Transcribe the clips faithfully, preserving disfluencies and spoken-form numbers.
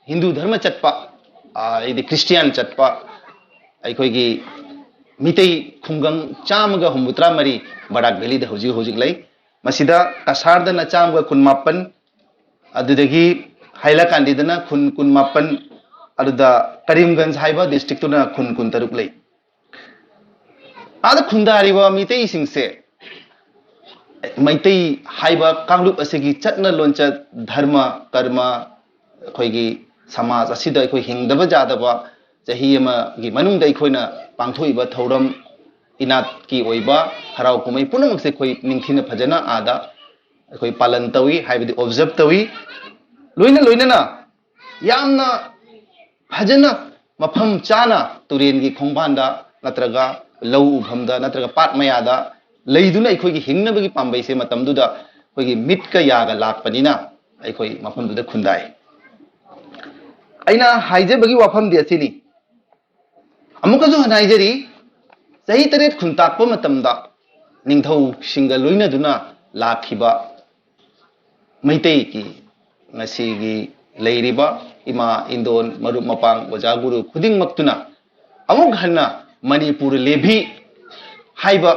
ꯍꯤꯟꯗꯨ ꯙꯔꯃ ꯆꯠꯄ, ꯑ, ꯍꯥꯏꯗꯤ ꯈ꯭ꯔꯤꯁꯇꯤꯌꯥꯟ ꯆꯠꯄ ꯑꯩꯈꯣꯏꯒꯤ ꯃꯤꯇꯩ ꯈꯨꯡꯒꯪ ꯆꯥꯝꯃꯒ ꯍꯨꯝꯐꯨꯇꯔꯥ ꯃꯔꯤ ꯕꯔꯥꯛ ꯚꯦꯂꯤꯗ ꯍꯧꯖꯤꯛ ꯍꯧꯖꯤꯛ ꯂꯩ꯫ ꯃꯁꯤꯗ ꯀꯁꯥꯔꯗꯅ ꯆꯥꯝꯃꯒ ꯀꯨꯟꯃꯥꯄꯟ, ꯑꯗꯨꯗꯒꯤ ꯍꯥꯏꯂꯀꯥꯟꯗꯤꯗꯅ ꯈꯨꯟ ꯀꯨꯟꯃꯥꯄꯟ, ꯑꯗꯨꯗ ꯀꯔꯤꯝꯒꯟꯖ ꯍꯥꯏꯕ ꯗꯤꯁꯇ꯭ꯔꯤꯛꯇꯨꯅ ꯈꯨꯟ ꯀꯨꯟꯇꯔꯨꯛ ꯂꯩ꯫ ꯑꯥꯗ ꯈꯨꯟꯗꯥꯔꯤꯕ ꯃꯤꯇꯩꯁꯤꯡꯁꯦ ꯃꯩꯇꯩ ꯍꯥꯏꯕ ꯀꯥꯡꯂꯨꯞ ꯑꯁꯤꯒꯤ ꯆꯠꯅ ꯂꯣꯟꯆꯠ, ꯙꯔꯃ, ꯀꯔꯃ, ꯑꯩꯈꯣꯏꯒꯤ ꯁꯃꯥꯖ ꯑꯁꯤꯗ ꯑꯩꯈꯣꯏ ꯍꯤꯡꯗꯕ ꯌꯥꯗꯕ ꯆꯍꯤ ꯑꯃꯒꯤ ꯃꯅꯨꯡꯗ ꯑꯩꯈꯣꯏꯅ ꯄꯥꯡꯊꯣꯛꯏꯕ ꯊꯧꯔꯝ, ꯏꯅꯥꯠꯀꯤ ꯑꯣꯏꯕ ꯍꯔꯥꯎ ꯀꯨꯝꯍꯩ ꯄꯨꯝꯅꯃꯛꯁꯦ ꯑꯩꯈꯣꯏ ꯅꯤꯡꯊꯤꯅ ꯐꯖꯅ ꯑꯥꯗ ꯑꯩꯈꯣꯏ ꯄꯥꯂꯟ ꯇꯧꯏ, ꯍꯥꯏꯕꯗꯤ ꯑꯣꯕꯖꯔꯞ ꯇꯧꯏ꯫ ꯂꯣꯏꯅ ꯂꯣꯏꯅꯅ ꯌꯥꯝꯅ ꯐꯖꯅ ꯃꯐꯝ ꯆꯥꯅ ꯇꯨꯔꯦꯟꯒꯤ ꯈꯣꯡꯕꯥꯟꯗ ꯅꯠꯇ꯭ꯔꯒ ꯂꯧ ꯎꯐꯝꯗ ꯅꯠꯇ꯭ꯔꯒ ꯄꯥꯠ ꯃꯌꯥꯗ ꯂꯩꯗꯨꯅ ꯑꯩꯈꯣꯏꯒꯤ ꯍꯤꯡꯅꯕꯒꯤ ꯄꯥꯝꯕꯩꯁꯦ ꯃꯇꯝꯗꯨꯗ ꯑꯩꯈꯣꯏꯒꯤ ꯃꯤꯠꯀ ꯌꯥꯒ ꯂꯥꯛꯄꯅꯤꯅ ꯑꯩꯈꯣꯏ ꯃꯐꯝꯗꯨꯗ ꯈꯨꯟꯗꯥꯏ꯫ ꯑꯩꯅ ꯍꯥꯏꯖꯕꯒꯤ ꯋꯥꯐꯝꯗꯤ ꯑꯁꯤꯅꯤ, ꯑꯃꯨꯛꯀꯁꯨ ꯍꯟꯅ ꯍꯥꯏꯖꯔꯤ, ꯆꯍꯤ ꯇꯔꯦꯠ ꯈꯨꯟꯇꯥꯛꯄ ꯃꯇꯝꯗ ꯅꯤꯡꯊꯧꯁꯤꯡꯒ ꯂꯣꯏꯅꯗꯨꯅ ꯂꯥꯛꯈꯤꯕ ꯃꯩꯇꯩꯒꯤ ꯉꯁꯤꯒꯤ ꯂꯩꯔꯤꯕ ꯏꯃꯥ ꯏꯟꯗꯣꯟ ꯃꯔꯨꯞ ꯃꯄꯥꯡ ꯑꯣꯖꯥ ꯒꯨꯔꯨ ꯈꯨꯗꯤꯡꯃꯛꯇꯨꯅ ꯑꯃꯨꯛ ꯍꯟꯅ ꯃꯅꯤꯄꯨꯔ ꯂꯦꯚꯤ ꯍꯥꯏꯕ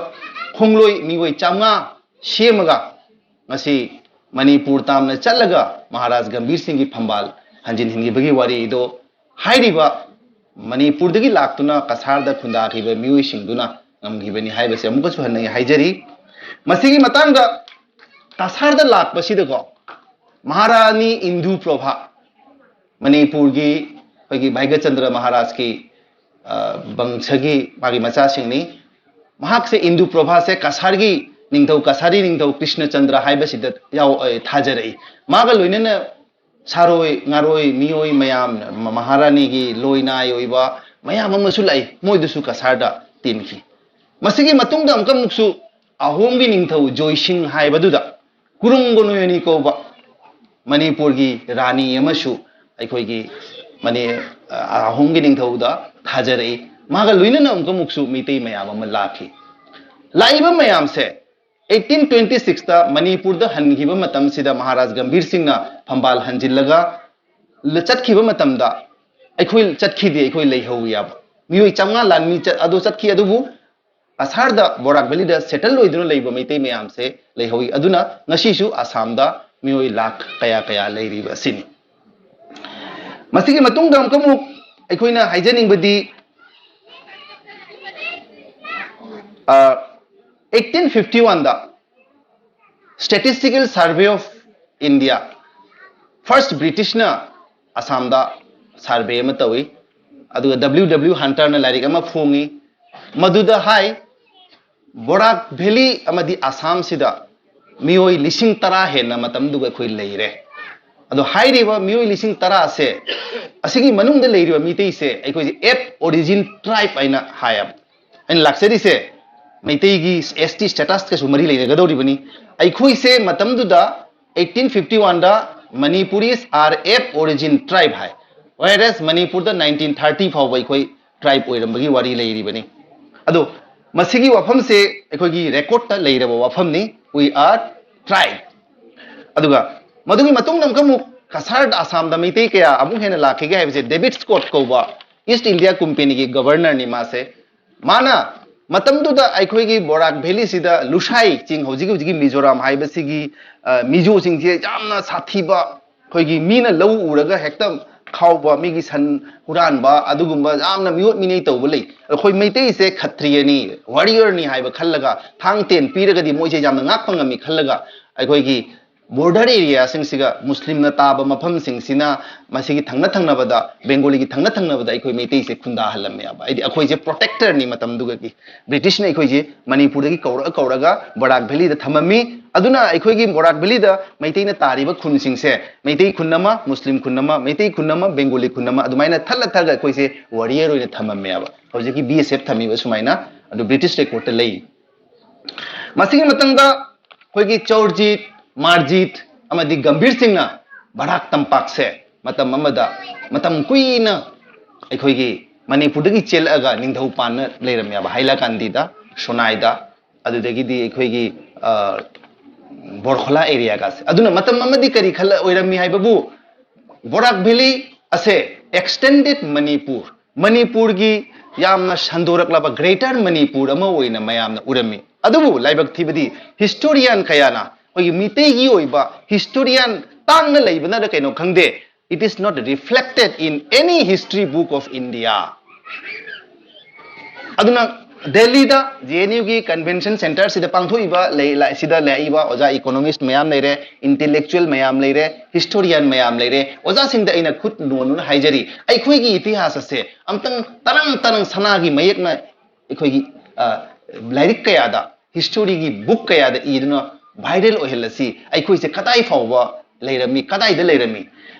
ꯈꯣꯡꯂꯣꯏ ꯃꯤꯑꯣꯏ ꯆꯥꯝꯃꯉꯥ ꯁꯦꯝꯃꯒ ꯉꯁꯤ ꯃꯅꯤꯄꯨꯔ ꯇꯥꯝꯅ ꯆꯠꯂꯒ ꯃꯍꯥꯔꯥꯖ ꯒꯝꯚꯤꯔ ꯁꯤꯡꯒꯤ ꯐꯝꯕꯥꯜ ꯍꯟꯖꯤꯟꯍꯟꯈꯤꯕꯒꯤ ꯋꯥꯔꯤꯗꯣ ꯍꯥꯏꯔꯤꯕ ꯃꯅꯤꯄꯨꯔꯗꯒꯤ ꯂꯥꯛꯇꯨꯅ ꯀꯁꯥꯔꯗ ꯈꯨꯟꯗꯥꯈꯤꯕ ꯃꯤꯑꯣꯏꯁꯤꯡꯗꯨꯅ ꯉꯝꯈꯤꯕꯅꯤ ꯍꯥꯏꯕꯁꯦ ꯑꯃꯨꯛꯀꯁꯨ ꯍꯟꯅ ꯑꯩ ꯍꯥꯏꯖꯔꯤ꯫ ꯃꯁꯤꯒꯤ ꯃꯇꯥꯡꯗ ꯀꯁꯥꯔꯗ ꯂꯥꯛꯄꯁꯤꯗꯀꯣ ꯃꯍꯥꯔꯥꯅꯤ ꯏꯟꯗꯨ ꯄ꯭ꯔꯣꯚꯥ, ꯃꯅꯤꯄꯨꯔꯒꯤ ꯑꯩꯈꯣꯏꯒꯤ ꯚꯥꯏꯒꯆꯟꯗ꯭ꯔ ꯃꯍꯥꯔꯥꯖꯀꯤ, ꯑ, ꯕꯪꯁꯒꯤ ꯃꯥꯒꯤ ꯃꯆꯥꯁꯤꯡꯅꯤ꯫ ꯃꯍꯥꯛꯁꯦ ꯏꯟꯗꯨ ꯄ꯭ꯔꯣꯚꯥꯁꯦ ꯀꯁꯥꯔꯒꯤ ꯅꯤꯡꯊꯧ, ꯀꯁꯥꯔꯤ ꯅꯤꯡꯊꯧ ꯀ꯭ꯔꯤꯁꯅꯆꯟꯗ꯭ꯔ ꯍꯥꯏꯕꯁꯤꯗ ꯌꯥꯎ-, ꯑ, ꯊꯥꯖꯔꯛꯏ꯫ ꯃꯥꯒ ꯂꯣꯏꯅꯅ ꯁꯥꯔꯣꯏ, ꯉꯥꯔꯣꯏ, ꯃꯤꯑꯣꯏ ꯃꯌꯥꯝ, ꯃ-, ꯃꯍꯥꯔꯥꯅꯤꯒꯤ ꯂꯣꯏꯅꯥꯏ ꯑꯣꯏꯕ ꯃꯌꯥꯝ ꯑꯃꯁꯨ ꯂꯥꯛꯏ, ꯃꯣꯏꯗꯨꯁꯨ ꯀꯁꯥꯔꯗ ꯇꯤꯟꯈꯤ꯫ ꯃꯁꯤꯒꯤ ꯃꯇꯨꯡꯗ ꯑꯃꯨꯛꯀ ꯑꯃꯨꯛꯁꯨ ꯑꯍꯣꯝꯒꯤ ꯅꯤꯡꯊꯧ ꯖꯣꯏꯁꯤꯡ ꯍꯥꯏꯕꯗꯨꯗ ꯀꯨꯔꯨꯡ ꯒꯣꯅꯣꯌꯣꯅꯤ ꯀꯧꯕ ꯃꯅꯤꯄꯨꯔꯒꯤ ꯔꯥꯅꯤ ꯑꯃꯁꯨ ꯑꯩꯈꯣꯏꯒꯤ ꯃꯅꯤ-, ꯑ, ꯑꯍꯣꯝꯒꯤ ꯅꯤꯡꯊꯧꯗ ꯊꯥꯖꯔꯛꯏ꯫ ꯃꯥꯒ ꯂꯣꯏꯅꯅ ꯑꯃꯨꯛꯀ ꯑꯃꯨꯛꯁꯨ ꯃꯤꯇꯩ ꯃꯌꯥꯝ ꯑꯃ ꯂꯥꯛꯈꯤ꯫ ꯂꯥꯛꯏꯕ ꯃꯌꯥꯝꯁꯦ eighteen twenty six ꯇ ꯃꯅꯤꯄꯨꯔꯗ ꯍꯟꯈꯤꯕ ꯃꯇꯝꯁꯤꯗ ꯃꯍꯥꯔꯥꯖ ꯒꯝꯚꯤꯔ ꯁꯤꯡꯅ ꯐꯝꯕꯥꯜ ꯍꯟꯖꯤꯜꯂꯒ ꯆꯠꯈꯤꯕ ꯃꯇꯝꯗ ꯑꯩꯈꯣꯏ ꯆꯠꯈꯤꯗꯦ, ꯑꯩꯈꯣꯏ ꯂꯩꯍꯧꯏ ꯍꯥꯏꯕ꯫ ꯃꯤꯑꯣꯏ ꯆꯥꯝꯃꯉꯥ ꯂꯥꯟꯃꯤ ꯆꯠ-, ꯑꯗꯨ ꯆꯠꯈꯤ, ꯑꯗꯨꯕꯨ ꯀꯁꯥꯔꯗ, ꯕꯣꯔꯥꯛ ꯚꯦꯂꯤꯗ ꯁꯦꯇꯜ ꯑꯣꯏꯗꯨꯅ ꯂꯩꯕ ꯃꯩꯇꯩ ꯃꯌꯥꯝꯁꯦ ꯂꯩꯍꯧꯏ꯫ ꯑꯗꯨꯅ ꯉꯁꯤꯁꯨ ꯑꯁꯥꯝꯗ ꯃꯤꯑꯣꯏ ꯂꯥꯈ ꯀꯌꯥ ꯀꯌꯥ ꯂꯩꯔꯤꯕ ꯑꯁꯤꯅꯤ꯫ ꯃꯁꯤꯒꯤ ꯃꯇꯨꯡꯗ ꯑꯃꯨꯛꯀ ꯑꯃꯨꯛ ꯑꯩꯈꯣꯏꯅ ꯍꯥꯏꯖꯅꯤꯡꯕꯗꯤ, ꯑ, eighteen fifty one the Statistical Survey of India, first British ꯅ ꯑꯁꯥꯝꯗ ꯁꯔꯚꯦ ꯑꯃ ꯇꯧꯏ꯫ ꯑꯗꯨꯒ W W Hunter ꯅ ꯂꯥꯏꯔꯤꯛ ꯑꯃ ꯐꯣꯡꯉꯤ꯫ ꯃꯗꯨꯗ ꯍꯥꯏ, ꯕꯣꯔꯥꯛ ꯚꯦꯂꯤ ꯑꯃꯗꯤ ꯑꯁꯥꯝꯁꯤꯗ ꯃꯤꯑꯣꯏ ꯂꯤꯁꯤꯡ ꯇꯔꯥ ꯍꯦꯟꯅ ꯃꯇꯝꯗꯨꯒ ꯑꯩꯈꯣꯏ ꯂꯩꯔꯦ꯫ ꯑꯗꯣ ꯍꯥꯏꯔꯤꯕ ꯃꯤꯑꯣꯏ ꯂꯤꯁꯤꯡ ꯇꯔꯥꯁꯦ, ꯑꯁꯤꯒꯤ ꯃꯅꯨꯡꯗ ꯂꯩꯔꯤꯕ ꯃꯤꯇꯩꯁꯦ ꯑꯩꯈꯣꯏꯁꯦ Ape Origin Tribe ꯍꯥꯏꯅ ꯍꯥꯏꯌꯦꯕ꯫ ꯑꯩꯅ ꯂꯥꯛꯆꯔꯤꯁꯦ ꯃꯩꯇꯩꯒꯤ S T status ꯀꯁꯨ ꯃꯔꯤ ꯂꯩꯅꯒꯗꯧꯔꯤꯕꯅꯤ꯫ ꯑꯩꯈꯣꯏꯁꯦ ꯃꯇꯝꯗꯨꯗ eighteen fifty one the Manipuris are Ape Origin Tribe high. Whereas ꯃꯅꯤꯄꯨꯔꯗ nineteen thirty ꯐꯥꯎꯕ ꯑꯩꯈꯣꯏ tribe ꯑꯣꯏꯔꯝꯕꯒꯤ ꯋꯥꯔꯤ ꯂꯩꯔꯤꯕꯅꯤ꯫ ꯑꯗꯣ ꯃꯁꯤꯒꯤ ꯋꯥꯐꯝꯁꯦ ꯑꯩꯈꯣꯏꯒꯤ record ꯇ ꯂꯩꯔꯕ ꯋꯥꯐꯝꯅꯤ, "We are tribe"꯫ ꯑꯗꯨꯒ ꯃꯗꯨꯒꯤ ꯃꯇꯨꯡꯗ ꯑꯃꯨꯛꯀ ꯑꯃꯨꯛ ꯀꯁꯥꯔꯗ ꯑꯁꯥꯝꯗ ꯃꯩꯇꯩ ꯀꯌꯥ ꯑꯃꯨꯛ ꯍꯦꯟꯅ ꯂꯥꯛꯈꯤꯒꯦ ꯍꯥꯏꯕꯁꯦ David Scott ꯀꯧꯕ East India Company ꯒꯤ Governor ꯅꯤ ꯃꯥꯁꯦ꯫ ꯃꯥꯅ ꯃꯇꯝꯗꯨꯗ ꯑꯩꯈꯣꯏꯒꯤ ꯕꯣꯔꯥꯛ ꯚꯦꯂꯤꯁꯤꯗ ꯂꯨꯁꯥꯏ ꯆꯤꯡ, ꯍꯧꯖꯤꯛ ꯍꯧꯖꯤꯛꯀꯤ ꯃꯤꯖꯣꯔꯥꯝ ꯍꯥꯏꯕꯁꯤꯒꯤ, ꯑ, ꯃꯤꯖꯣꯁꯤꯡꯁꯦ ꯌꯥꯝꯅ ꯁꯥꯊꯤꯕ, ꯑꯩꯈꯣꯏꯒꯤ ꯃꯤꯅ ꯂꯧ ꯎꯔꯒ ꯍꯦꯛꯇ ꯈꯥꯎꯕ, ꯃꯤꯒꯤ ꯁꯟ ꯍꯨꯔꯥꯟꯕ, ꯑꯗꯨꯒꯨꯝꯕ ꯌꯥꯝꯅ ꯃꯤꯑꯣꯠ ꯃꯤꯅꯩ ꯇꯧꯕ ꯂꯩ꯫ ꯑꯩꯈꯣꯏ ꯃꯩꯇꯩꯁꯦ ꯈꯇ꯭ꯔꯤꯌꯅꯤ, warrior ꯅꯤ ꯍꯥꯏꯕ ꯈꯜꯂꯒ, ꯊꯥꯡ ꯇꯦꯟ ꯄꯤꯔꯒꯗꯤ ꯃꯣꯏꯁꯦ ꯌꯥꯝꯅ ꯉꯥꯛꯄ ꯉꯝꯃꯤ ꯈꯜꯂꯒ, ꯑꯩꯈꯣꯏꯒꯤ border area ꯁꯤꯡꯁꯤꯒ ꯃꯨꯁꯂꯤꯝꯅ ꯇꯥꯕ ꯃꯐꯝꯁꯤꯡꯁꯤꯅ ꯃꯁꯤꯒꯤ ꯊꯪꯅ ꯊꯪꯅꯕꯗ, ꯕꯦꯡꯒꯣꯂꯤꯒꯤ ꯊꯪꯅ ꯊꯪꯅꯕꯗ ꯑꯩꯈꯣꯏ ꯃꯩꯇꯩꯁꯦ ꯈꯨꯟꯗꯥꯍꯜꯂꯝꯃꯦꯕ꯫ ꯍꯥꯏꯗꯤ ꯑꯩꯈꯣꯏꯁꯦ protector ꯅꯤ ꯃꯇꯝꯗꯨꯒꯤ꯫ ꯕ꯭ꯔꯤꯇꯤꯁꯅ ꯑꯩꯈꯣꯏꯁꯦ ꯃꯅꯤꯄꯨꯔꯗꯒꯤ ꯀꯧꯔ ꯀꯧꯔꯒ ꯕꯣꯔꯥꯛ ꯚꯦꯂꯤꯗ ꯊꯝꯃꯝꯃꯤ꯫ ꯑꯗꯨꯅ ꯑꯩꯈꯣꯏꯒꯤ ꯕꯣꯔꯥꯛ ꯚꯦꯂꯤꯗ ꯃꯩꯇꯩꯅ ꯇꯥꯔꯤꯕ ꯈꯨꯟꯁꯤꯡꯁꯦ, ꯃꯩꯇꯩ ꯈꯨꯟ ꯑꯃ, ꯃꯨꯁꯂꯤꯝ ꯈꯨꯟ ꯑꯃ, ꯃꯩꯇꯩ ꯈꯨꯟ ꯑꯃ, ꯕꯦꯡꯒꯣꯂꯤ ꯈꯨꯟ ꯑꯃ, ꯑꯗꯨꯃꯥꯏꯅ ꯊꯠꯂ ꯊꯠꯂꯒ ꯑꯩꯈꯣꯏꯁꯦ warrior ꯑꯣꯏꯅ ꯊꯝꯃꯝꯃꯦꯕ꯫ ꯍꯧꯖꯤꯛꯀꯤ B S F ꯊꯝꯃꯤꯕ ꯁꯨꯃꯥꯏꯅ, ꯑꯗꯨ British record ꯇ ꯂꯩ꯫ ꯃꯁꯤꯒꯤ ꯃꯇꯨꯡꯗ ꯑꯩꯈꯣꯏꯒꯤ ꯆꯧꯔꯖꯤꯠ, ꯃꯥꯔꯖꯤꯠ ꯑꯃꯗꯤ ꯒꯝꯚꯤꯔ ꯁꯤꯡꯅ ꯕꯔꯥꯛ ꯇꯝꯄꯥꯛꯁꯦ ꯃꯇꯝ ꯑꯃꯗ, ꯃꯇꯝ ꯀꯨꯏꯅ ꯑꯩꯈꯣꯏꯒꯤ ꯃꯅꯤꯄꯨꯔꯗꯒꯤ ꯆꯦꯜꯂꯛꯑꯒ ꯅꯤꯡꯊꯧ ꯄꯥꯟꯅ ꯂꯩꯔꯝꯃꯦꯕ, ꯍꯥꯏꯂꯥꯀꯥꯟꯗꯤꯗ, ꯁꯣꯅꯥꯏꯗ, ꯑꯗꯨꯗꯒꯤꯗꯤ ꯑꯩꯈꯣꯏꯒꯤ, ꯑ, ꯕꯣꯔꯈꯣꯂꯥ area ꯒꯁꯦ꯫ ꯑꯗꯨꯅ ꯃꯇꯝ ꯑꯃꯗꯤ ꯀꯔꯤ ꯈꯜꯂ ꯑꯣꯏꯔꯝꯃꯤ ꯍꯥꯏꯕꯕꯨ, ꯕꯣꯔꯥꯛ ꯚꯦꯂꯤ ꯑꯁꯦ extended ꯃꯅꯤꯄꯨꯔ, ꯃꯅꯤꯄꯨꯔꯒꯤ ꯌꯥꯝꯅ ꯁꯟꯗꯣꯔꯛꯂꯕ greater ꯃꯅꯤꯄꯨꯔ ꯑꯃ ꯑꯣꯏꯅ ꯃꯌꯥꯝꯅ ꯎꯔꯝꯃꯤ꯫ ꯑꯗꯨꯕꯨ ꯂꯥꯏꯕꯛ ꯊꯤꯕꯗꯤ historian ꯀꯌꯥꯅ, ꯑꯩꯈꯣꯏꯒꯤ ꯃꯤꯇꯩꯒꯤ ꯑꯣꯏꯕ historian ꯇꯥꯡꯅ ꯂꯩꯕꯅꯔ ꯀꯩꯅꯣ ꯈꯪꯗꯦ, it is not reflected in any history book of India. ꯑꯗꯨꯅ ꯗꯦꯜꯂꯤꯗ ꯖꯦ ꯑꯦꯟ ꯌꯨꯒꯤ convention centre ꯁꯤꯗ ꯄꯥꯡꯊꯣꯛꯏꯕ ꯂꯩ, ꯂꯥꯏ-, ꯁꯤꯗ ꯂꯥꯛꯏꯕ ꯑꯣꯖꯥ economist ꯃꯌꯥꯝ ꯂꯩꯔꯦ, intellectual ꯃꯌꯥꯝ ꯂꯩꯔꯦ, historian ꯃꯌꯥꯝ ꯂꯩꯔꯦ, ꯑꯣꯖꯥꯁꯤꯡꯗ ꯑꯩꯅ ꯈꯨꯠ ꯅꯣꯟꯗꯨꯅ ꯍꯥꯏꯖꯔꯤ, ꯑꯩꯈꯣꯏꯒꯤ ꯏꯇꯤꯍꯥꯁ ꯑꯁꯦ ꯑꯝꯇꯪ ꯇꯔꯪ ꯇꯔꯪ ꯁꯅꯥꯒꯤ ꯃꯌꯦꯛꯅ ꯑꯩꯈꯣꯏꯒꯤ, ꯑ, ꯂꯥꯏꯔꯤꯛ ꯀꯌꯥꯗ, historyꯒꯤ book ꯀꯌꯥꯗ ꯏꯗꯨꯅ viral ꯑꯣꯏꯍꯜꯂꯁꯤ꯫ ꯑꯩꯈꯣꯏꯁꯦ ꯀꯗꯥꯏ ꯐꯥꯎꯕ ꯂꯩꯔꯝꯃꯤ, ꯀꯗꯥꯏꯗ ꯂꯩꯔꯝꯃꯤ?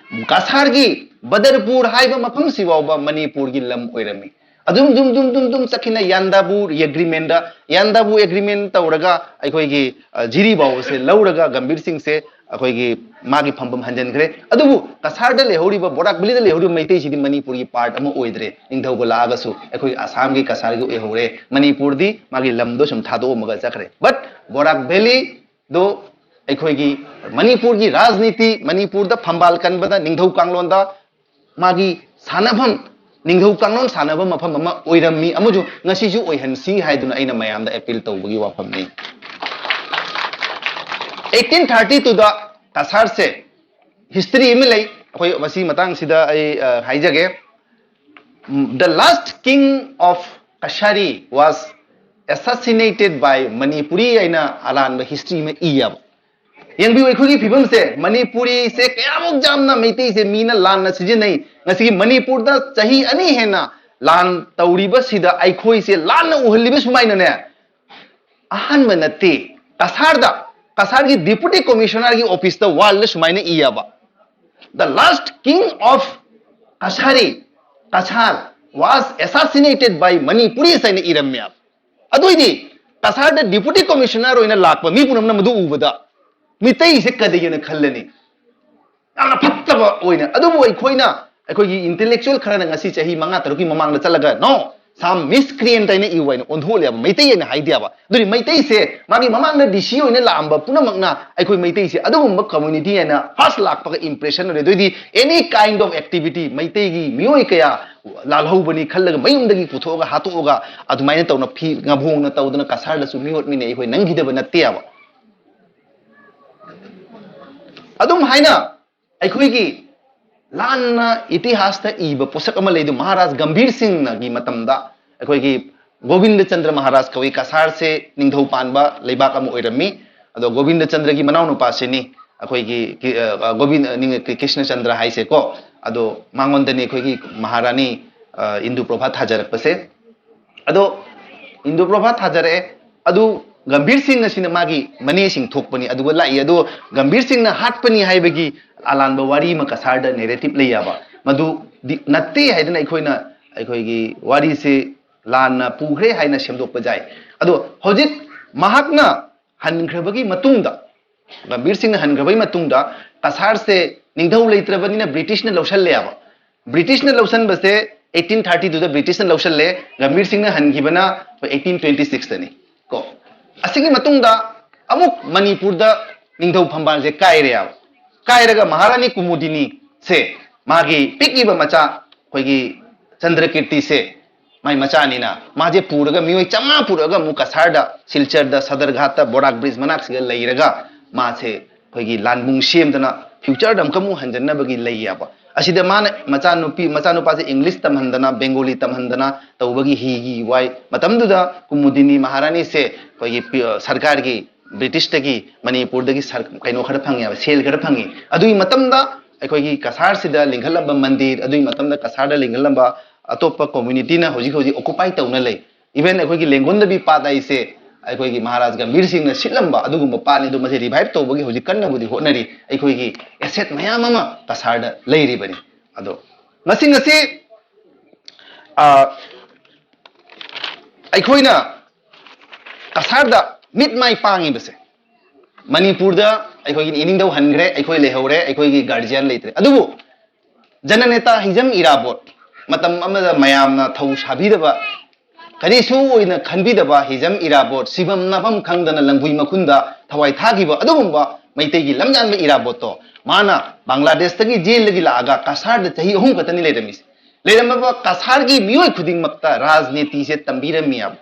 ꯀꯁꯥꯔꯒꯤ ꯕꯗꯔꯄꯨꯔ ꯍꯥꯏꯕ ꯃꯐꯝꯁꯤ ꯐꯥꯎꯕ ꯃꯅꯤꯄꯨꯔꯒꯤ ꯂꯝ ꯑꯣꯏꯔꯝꯃꯤ꯫ ꯑꯗꯨꯝ ꯗꯨꯝ ꯗꯨꯝ ꯗꯨꯝ ꯗꯨꯝ ꯆꯠꯈꯤꯅ ꯌꯥꯟꯗꯥꯕꯨ agreement, ꯌꯥꯟꯗꯥꯕꯨ agreement ꯇꯧꯔꯒ ꯑꯩꯈꯣꯏꯒꯤ, ꯑ, ꯖꯤꯔꯤ ꯐꯥꯎꯕꯁꯦ ꯂꯧꯔꯒ ꯒꯝꯚꯤꯔ ꯁꯤꯡꯁꯦ ꯑꯩꯈꯣꯏꯒꯤ ꯃꯥꯒꯤ ꯐꯝꯐꯝ ꯍꯟꯖꯤꯟꯈ꯭ꯔꯦ꯫ ꯑꯗꯨꯕꯨ ꯀꯁꯥꯔꯗ ꯂꯩꯍꯧꯔꯤꯕ, ꯕꯣꯔꯥꯛ ꯚꯦꯂꯤꯗ ꯂꯩꯍꯧꯔꯤꯕ ꯃꯩꯇꯩꯁꯤꯗꯤ ꯃꯅꯤꯄꯨꯔꯒꯤ part ꯑꯃ ꯑꯣꯏꯗ꯭ꯔꯦ꯫ ꯅꯤꯡꯊꯧꯒ ꯂꯥꯛꯑꯒꯁꯨ ꯑꯩꯈꯣꯏ ꯑꯁꯥꯝꯒꯤ ꯀꯁꯥꯔꯒꯤ ꯑꯣꯏꯍꯧꯔꯦ꯫ ꯃꯅꯤꯄꯨꯔꯗꯤ ꯃꯥꯒꯤ ꯂꯝꯗꯣ ꯁꯨꯝ ꯊꯥꯗꯣꯛꯑꯝꯃꯒ ꯆꯠꯈ꯭ꯔꯦ꯫ But ꯕꯣꯔꯥꯛ ꯚꯦꯂꯤꯗꯣ ꯑꯩꯈꯣꯏꯒꯤ ꯃꯅꯤꯄꯨꯔꯒꯤ ꯔꯥꯖꯅꯤꯇꯤ, ꯃꯅꯤꯄꯨꯔꯗ ꯐꯝꯕꯥꯜ ꯀꯟꯕꯗ, ꯅꯤꯡꯊꯧ ꯀꯥꯡꯂꯣꯟꯗ ꯃꯥꯒꯤ ꯁꯥꯟꯅꯐꯝ, ꯅꯤꯡꯊꯧ ꯀꯥꯡꯂꯣꯟ ꯁꯥꯟꯅꯕ ꯃꯐꯝ ꯑꯃ ꯑꯣꯏꯔꯝꯃꯤ ꯑꯃꯁꯨꯡ ꯉꯁꯤꯁꯨ ꯑꯣꯏꯍꯟꯁꯤ ꯍꯥꯏꯗꯨꯅ ꯑꯩꯅ ꯃꯌꯥꯝꯗ appeal ꯇꯧꯕꯒꯤ ꯋꯥꯐꯝꯅꯤ꯫ Eighteen thirty twoꯗ ꯀꯁꯥꯔꯁꯦ history ꯑꯃ ꯂꯩ, ꯑꯩꯈꯣꯏ ꯃꯁꯤ ꯃꯇꯥꯡꯁꯤꯗ ꯑꯩ, ꯑ, ꯍꯥꯏꯖꯒꯦ꯫ The last king of Kashari was assassinated by Manipuri ꯍꯥꯏꯅ ꯑꯔꯥꯟꯕ history ꯑꯃ ꯏꯌꯦꯕ꯫ ꯌꯦꯡꯕꯤꯌꯨ, ꯑꯩꯈꯣꯏꯒꯤ ꯐꯤꯕꯝꯁꯦ, ꯃꯅꯤꯄꯨꯔꯤꯁꯦ ꯀꯌꯥꯃꯨꯛ ꯌꯥꯝꯅ ꯃꯩꯇꯩꯁꯦ ꯃꯤꯅ ꯂꯥꯟꯅ ꯁꯤꯖꯤꯟꯅꯩ꯫ ꯉꯁꯤꯒꯤ ꯃꯅꯤꯄꯨꯔꯗ ꯆꯍꯤ ꯑꯅꯤ ꯍꯦꯟꯅ ꯂꯥꯟ ꯇꯧꯔꯤꯕꯁꯤꯗ ꯑꯩꯈꯣꯏꯁꯦ ꯂꯥꯟꯅ ꯎꯍꯜꯂꯤꯕ ꯁꯨꯃꯥꯏꯅꯅꯦ, ꯑꯍꯥꯟꯕ ꯅꯠꯇꯦ꯫ ꯀꯁꯥꯔꯗ, ꯀꯁꯥꯔꯒꯤ deputy commissionerꯒꯤ officeꯇ wallꯗ ꯁꯨꯃꯥꯏꯅ ꯏꯌꯦꯕ, "The last king of Kashari, Kashar was assassinated by Manipuris" ꯍꯥꯏꯅ ꯏꯔꯝꯃꯦꯕ꯫ ꯑꯗꯨꯏꯗꯤ ꯀꯁꯥꯔꯗ deputy commissioner ꯑꯣꯏꯅ ꯂꯥꯛꯄ ꯃꯤ ꯄꯨꯝꯅꯃꯛꯅ ꯃꯗꯨ ꯎꯕꯗ ꯃꯤꯇꯩꯁꯦ ꯀꯔꯤꯒꯤꯅ ꯈꯜꯂꯅꯤ? ꯌꯥꯝꯅ ꯐꯠꯇꯕ ꯑꯣꯏꯅ꯫ ꯑꯗꯨꯕꯨ ꯑꯩꯈꯣꯏꯅ, ꯑꯩꯈꯣꯏꯒꯤ intellectual ꯈꯔꯅ ꯉꯁꯤ ꯆꯍꯤ ꯃꯉꯥ ꯇꯔꯨꯛꯀꯤ ꯃꯃꯥꯡꯗ ꯆꯠꯂꯒ, "No, ꯁꯥꯝ ꯃꯤꯁꯀ꯭ꯔꯤꯌꯦꯟꯠ ꯍꯥꯏꯅ ꯏꯌꯨ ꯍꯥꯏꯅ ꯑꯣꯟꯊꯣꯛꯂꯦꯕ, ꯃꯩꯇꯩ ꯍꯥꯏꯅ ꯍꯥꯏꯗꯦꯕ꯫ ꯑꯗꯨꯗꯤ ꯃꯩꯇꯩꯁꯦ ꯃꯥꯒꯤ ꯃꯃꯥꯡꯗ ꯗꯤ ꯁꯤ ꯑꯣꯏꯅ ꯂꯥꯛꯑꯝꯕ ꯄꯨꯝꯅꯃꯛꯅ ꯑꯩꯈꯣꯏ ꯃꯩꯇꯩꯁꯦ ꯑꯗꯨꯒꯨꯝꯕ ꯀꯝꯃ꯭ꯌꯨꯅꯤꯇꯤ ꯍꯥꯏꯅ ꯐꯥꯔꯁ ꯂꯥꯛꯄꯒ ꯏꯝꯄ꯭ꯔꯦꯁꯟ ꯑꯣꯏꯔꯦ꯫ ꯑꯗꯨꯏꯗꯤ any kind of activity, ꯃꯩꯇꯩꯒꯤ ꯃꯤꯑꯣꯏ ꯀꯌꯥ ꯂꯥꯜꯍꯧꯕꯅꯤ ꯈꯜꯂꯒ ꯃꯌꯨꯝꯗꯒꯤ ꯄꯨꯊꯣꯛꯑꯒ ꯍꯥꯠꯇꯣꯛꯑꯒ ꯑꯗꯨꯃꯥꯏꯅ ꯇꯧꯅ ꯐꯤ ꯉꯥꯕꯣꯡꯅ ꯇꯧꯗꯅ ꯀꯁꯥꯔꯗꯁꯨ ꯃꯤ ꯑꯣꯠꯃꯤꯟꯅꯩ, ꯑꯩꯈꯣꯏ ꯅꯪꯈꯤꯗꯕ ꯅꯠꯇꯦꯕ꯫ ꯑꯗꯨꯝ ꯍꯥꯏꯅ ꯑꯩꯈꯣꯏꯒꯤ ꯂꯥꯟꯅ ꯏꯇꯤꯍꯥꯁꯇ ꯏꯕ ꯄꯣꯠꯁꯛ ꯑꯃ ꯂꯩ꯫ ꯑꯗꯨ ꯃꯍꯥꯔꯥꯖ ꯒꯝꯚꯤꯔ ꯁꯤꯡꯅꯒꯤ ꯃꯇꯝꯗ ꯑꯩꯈꯣꯏꯒꯤ ꯒꯣꯕꯤꯟꯗ ꯆꯟꯗ꯭ꯔ ꯃꯍꯥꯔꯥꯖ ꯀꯧꯏ, ꯀꯁꯥꯔꯁꯦ ꯅꯤꯡꯊꯧ ꯄꯥꯟꯕ ꯂꯩꯕꯥꯛ ꯑꯃ ꯑꯣꯏꯔꯝꯃꯤ꯫ ꯑꯗꯣ ꯒꯣꯕꯤꯟꯗ ꯆꯟꯗ꯭ꯔꯒꯤ ꯃꯅꯥꯎꯅꯨꯄꯥꯁꯤꯅꯤ ꯑꯩꯈꯣꯏꯒꯤ ꯀꯤ-, ꯑ, ꯑ, ꯒꯣꯕꯤꯟ-, ꯑ, ꯅꯤꯡ-, ꯀꯤ-, ꯀ꯭ꯔꯤꯁꯅ ꯆꯟꯗ꯭ꯔ ꯍꯥꯏꯁꯦꯀꯣ꯫ ꯑꯗꯣ ꯃꯉꯣꯟꯗꯅꯤ ꯑꯩꯈꯣꯏꯒꯤ ꯃꯍꯥꯔꯥꯅꯤ, ꯑ, ꯏꯟꯗꯨ ꯄ꯭ꯔꯣꯚꯥ ꯊꯥꯖꯔꯛꯄꯁꯦ꯫ ꯑꯗꯣ ꯏꯟꯗꯨ ꯄ꯭ꯔꯣꯚꯥ ꯊꯥꯖꯔꯛꯑꯦ꯫ ꯑꯗꯨ ꯒꯝꯚꯤꯔ ꯁꯤꯡ ꯑꯁꯤꯅ ꯃꯥꯒꯤ ꯃꯅꯦꯁꯤꯡ ꯊꯣꯛꯄꯅꯤ, ꯑꯗꯨꯒ ꯂꯥꯛꯏ꯫ ꯑꯗꯣ ꯒꯝꯚꯤꯔ ꯁꯤꯡꯅ ꯍꯥꯠꯄꯅꯤ ꯍꯥꯏꯕꯒꯤ ꯑꯂꯥꯟꯕ ꯋꯥꯔꯤ ꯑꯃ ꯀꯁꯥꯔꯗ ꯅꯦꯔꯦꯇꯤꯚ ꯂꯩ ꯌꯥꯕ, ꯃꯗꯨꯗꯤ ꯅꯠꯇꯦ ꯍꯥꯏꯗꯅ ꯑꯩꯈꯣꯏꯅ ꯑꯩꯈꯣꯏꯒꯤ ꯋꯥꯔꯤꯁꯦ ꯂꯥꯟꯅ ꯄꯨꯈ꯭ꯔꯦ ꯍꯥꯏꯅ ꯁꯦꯝꯗꯣꯛꯄ ꯌꯥꯏ꯫ ꯑꯗꯣ ꯍꯧꯖꯤꯛ ꯃꯍꯥꯛꯅ ꯍꯟꯈ꯭ꯔꯕꯒꯤ ꯃꯇꯨꯡꯗ, ꯒꯝꯚꯤꯔ ꯁꯤꯡꯅ ꯍꯟꯈ꯭ꯔꯕꯒꯤ ꯃꯇꯨꯡꯗ ꯀꯁꯥꯔꯁꯦ ꯅꯤꯡꯊꯧ ꯂꯩꯇ꯭ꯔꯕꯅꯤꯅ ꯕ꯭ꯔꯤꯇꯤꯁꯅ ꯂꯧꯁꯜꯂꯦꯕ꯫ ꯕ꯭ꯔꯤꯇꯤꯁꯅ ꯂꯧꯁꯟꯕꯁꯦ ꯑꯩꯠꯇꯤꯟ ꯊꯥꯔꯇꯤ ꯇꯨꯗ ꯕ꯭ꯔꯤꯇꯤꯁꯅ ꯂꯧꯁꯜꯂꯦ, ꯒꯝꯚꯤꯔ ꯁꯤꯡꯅ ꯍꯟꯈꯤꯕꯅ ꯑꯩꯈꯣꯏ ꯑꯩꯠꯇꯤꯟ ꯇ꯭ꯋꯦꯟꯇꯤ ꯁꯤꯛꯁꯇꯅꯤ ꯀꯣ꯫ ꯑꯁꯤꯒꯤ ꯃꯇꯨꯡꯗ ꯑꯃꯨꯛ ꯃꯅꯤꯄꯨꯔꯗ ꯅꯤꯡꯊꯧ ꯐꯝꯕꯥꯜꯁꯦ ꯀꯥꯏꯔꯦꯕ꯫ ꯀꯥꯏꯔꯒ ꯃꯍꯥꯔꯥꯅꯤ ꯀꯨꯃꯨꯗꯤꯅꯤꯁꯦ, ꯃꯥꯒꯤ ꯄꯤꯛꯏꯕ ꯃꯆꯥ ꯑꯩꯈꯣꯏꯒꯤ ꯆꯟꯗ꯭ꯔꯀꯤꯔꯇꯤꯁꯦ, ꯃꯥꯏ ꯃꯆꯥꯅꯤꯅ, ꯃꯥꯁꯦ ꯄꯨꯔꯒ, ꯃꯤꯑꯣꯏ ꯆꯥꯝꯃꯉꯥ ꯄꯨꯔꯛꯑꯒ ꯑꯃꯨꯛ ꯀꯁꯥꯔꯗ, ꯁꯤꯜꯆꯔꯗ, ꯁꯗꯔꯘꯥꯠꯇ, ꯕꯣꯔꯥꯛ ꯕ꯭ꯔꯤꯖ ꯃꯅꯥꯛꯁꯤꯗ ꯂꯩꯔꯒ ꯃꯥꯁꯦ ꯑꯩꯈꯣꯏꯒꯤ ꯂꯥꯟꯕꯨꯡ ꯁꯦꯝꯗꯅ ꯐ꯭ꯌꯨꯆꯔꯗ ꯑꯃꯨꯛꯀ ꯑꯃꯨꯛ ꯍꯟꯖꯟꯅꯕꯒꯤ ꯂꯩꯌꯦꯕ꯫ ꯑꯁꯤꯗ ꯃꯥꯅ ꯃꯆꯥꯅꯨꯄꯤ, ꯃꯆꯥꯅꯨꯄꯥꯁꯦ ꯏꯪꯂꯤꯁ ꯇꯝꯍꯟꯗꯅ, ꯕꯦꯡꯒꯣꯂꯤ ꯇꯝꯍꯟꯗꯅ ꯇꯧꯕꯒꯤ ꯍꯤꯒꯤ ꯋꯥꯏ꯫ ꯃꯇꯝꯗꯨꯗ ꯀꯨꯃꯨꯗꯤꯅꯤ ꯃꯍꯥꯔꯥꯅꯤꯁꯦ ꯑꯩꯈꯣꯏꯒꯤ ꯄꯤ-, ꯑ, ꯁꯔꯀꯥꯔꯒꯤ, ꯕ꯭ꯔꯤꯇꯤꯁꯇꯒꯤ, ꯃꯅꯤꯄꯨꯔꯗꯒꯤ ꯁꯔ-, ꯀꯩꯅꯣ ꯈꯔ ꯐꯪꯉꯦꯕ, ꯁꯦꯜ ꯈꯔ ꯐꯪꯉꯤ꯫ ꯑꯗꯨꯒꯤ ꯃꯇꯝꯗ ꯑꯩꯈꯣꯏꯒꯤ ꯀꯁꯥꯔꯁꯤꯗ ꯂꯤꯡꯈꯠꯂꯝꯕ ꯃꯟꯗꯤꯔ, ꯑꯗꯨꯒꯤ ꯃꯇꯝꯗ ꯀꯁꯥꯔꯗ ꯂꯤꯡꯈꯠꯂꯝꯕ ꯑꯇꯣꯞꯄ ꯀꯝꯃ꯭ꯌꯨꯅꯤꯇꯤꯅ ꯍꯧꯖꯤꯛ ꯍꯧꯖꯤꯛ ꯑꯣꯀꯨꯄꯥꯏ ꯇꯧꯅ ꯂꯩ꯫ ꯏꯚꯟ ꯑꯩꯈꯣꯏꯒꯤ ꯂꯦꯡꯒꯣꯟꯗꯕꯤ ꯄꯥꯠ ꯍꯥꯏꯁꯦ ꯑꯩꯈꯣꯏꯒꯤ ꯃꯍꯥꯔꯥꯖ ꯒꯝꯚꯤꯔ ꯁꯤꯡꯅ ꯁꯤꯠꯂꯝꯕ ꯑꯗꯨꯒꯨꯝꯕ ꯄꯥꯠꯅꯤ꯫ ꯑꯗꯨ ꯃꯁꯤ ꯔꯤꯚꯥꯏꯚ ꯇꯧꯕꯒꯤ ꯍꯧꯖꯤꯛ ꯀꯟꯅꯕꯨꯗꯤ ꯍꯣꯠꯅꯔꯤ꯫ ꯑꯩꯈꯣꯏꯒꯤ ꯑꯦꯁꯦꯠ ꯃꯌꯥꯝ ꯑꯃ ꯀꯁꯥꯔꯗ ꯂꯩꯔꯤꯕꯅꯤ꯫ ꯑꯗꯣ ꯃꯁꯤꯡ ꯑꯁꯤ, ꯑ, ꯑꯩꯈꯣꯏꯅ ꯀꯁꯥꯔꯗ ꯃꯤꯠ ꯃꯥꯏ ꯄꯥꯡꯉꯤꯕꯁꯦ, ꯃꯅꯤꯄꯨꯔꯗ ꯑꯩꯈꯣꯏꯒꯤ ꯏꯅꯤꯡꯊꯧ ꯍꯟꯈ꯭ꯔꯦ, ꯑꯩꯈꯣꯏ ꯂꯩꯍꯧꯔꯦ, ꯑꯩꯈꯣꯏꯒꯤ ꯒꯥꯔꯖꯤꯌꯥꯟ ꯂꯩꯇ꯭ꯔꯦ꯫ ꯑꯗꯨꯕꯨ ꯖꯅꯅꯦꯇꯥ ꯍꯤꯖꯝ ꯏꯔꯥꯕꯣꯠ, ꯃꯇꯝ ꯑꯃꯗ ꯃꯌꯥꯝꯅ ꯊꯧ ꯁꯥꯕꯤꯗꯕ, ꯀꯔꯤꯁꯨ ꯑꯣꯏꯅ ꯈꯟꯕꯤꯗꯕ ꯍꯤꯖꯝ ꯏꯔꯥꯕꯣꯠ, ꯁꯤꯐꯝ ꯅꯥꯐꯝ ꯈꯪꯗꯅ ꯂꯪꯒꯨꯏ ꯃꯈꯨꯟꯗ ꯊꯋꯥꯏ ꯊꯥꯈꯤꯕ ꯑꯗꯨꯒꯨꯝꯕ ꯃꯩꯇꯩꯒꯤ ꯂꯝꯌꯥꯟꯕ ꯏꯔꯥꯕꯣꯠꯇꯣ ꯃꯥꯅ ꯕꯪꯒ꯭ꯂꯥꯗꯦꯁꯇꯒꯤ ꯖꯦꯜꯗꯒꯤ ꯂꯥꯛꯑꯒ ꯀꯁꯥꯔꯗ ꯆꯍꯤ ꯑꯍꯨꯝ ꯈꯛꯇꯅꯤ ꯂꯩꯔꯝꯃꯤꯁꯦ꯫ ꯂꯩꯔꯝꯃꯕ ꯀꯁꯥꯔꯒꯤ ꯃꯤꯑꯣꯏ ꯈꯨꯗꯤꯡꯃꯛꯇ ꯔꯥꯖꯅꯤꯇꯤꯁꯦ ꯇꯝꯕꯤꯔꯝꯃꯤꯕ꯫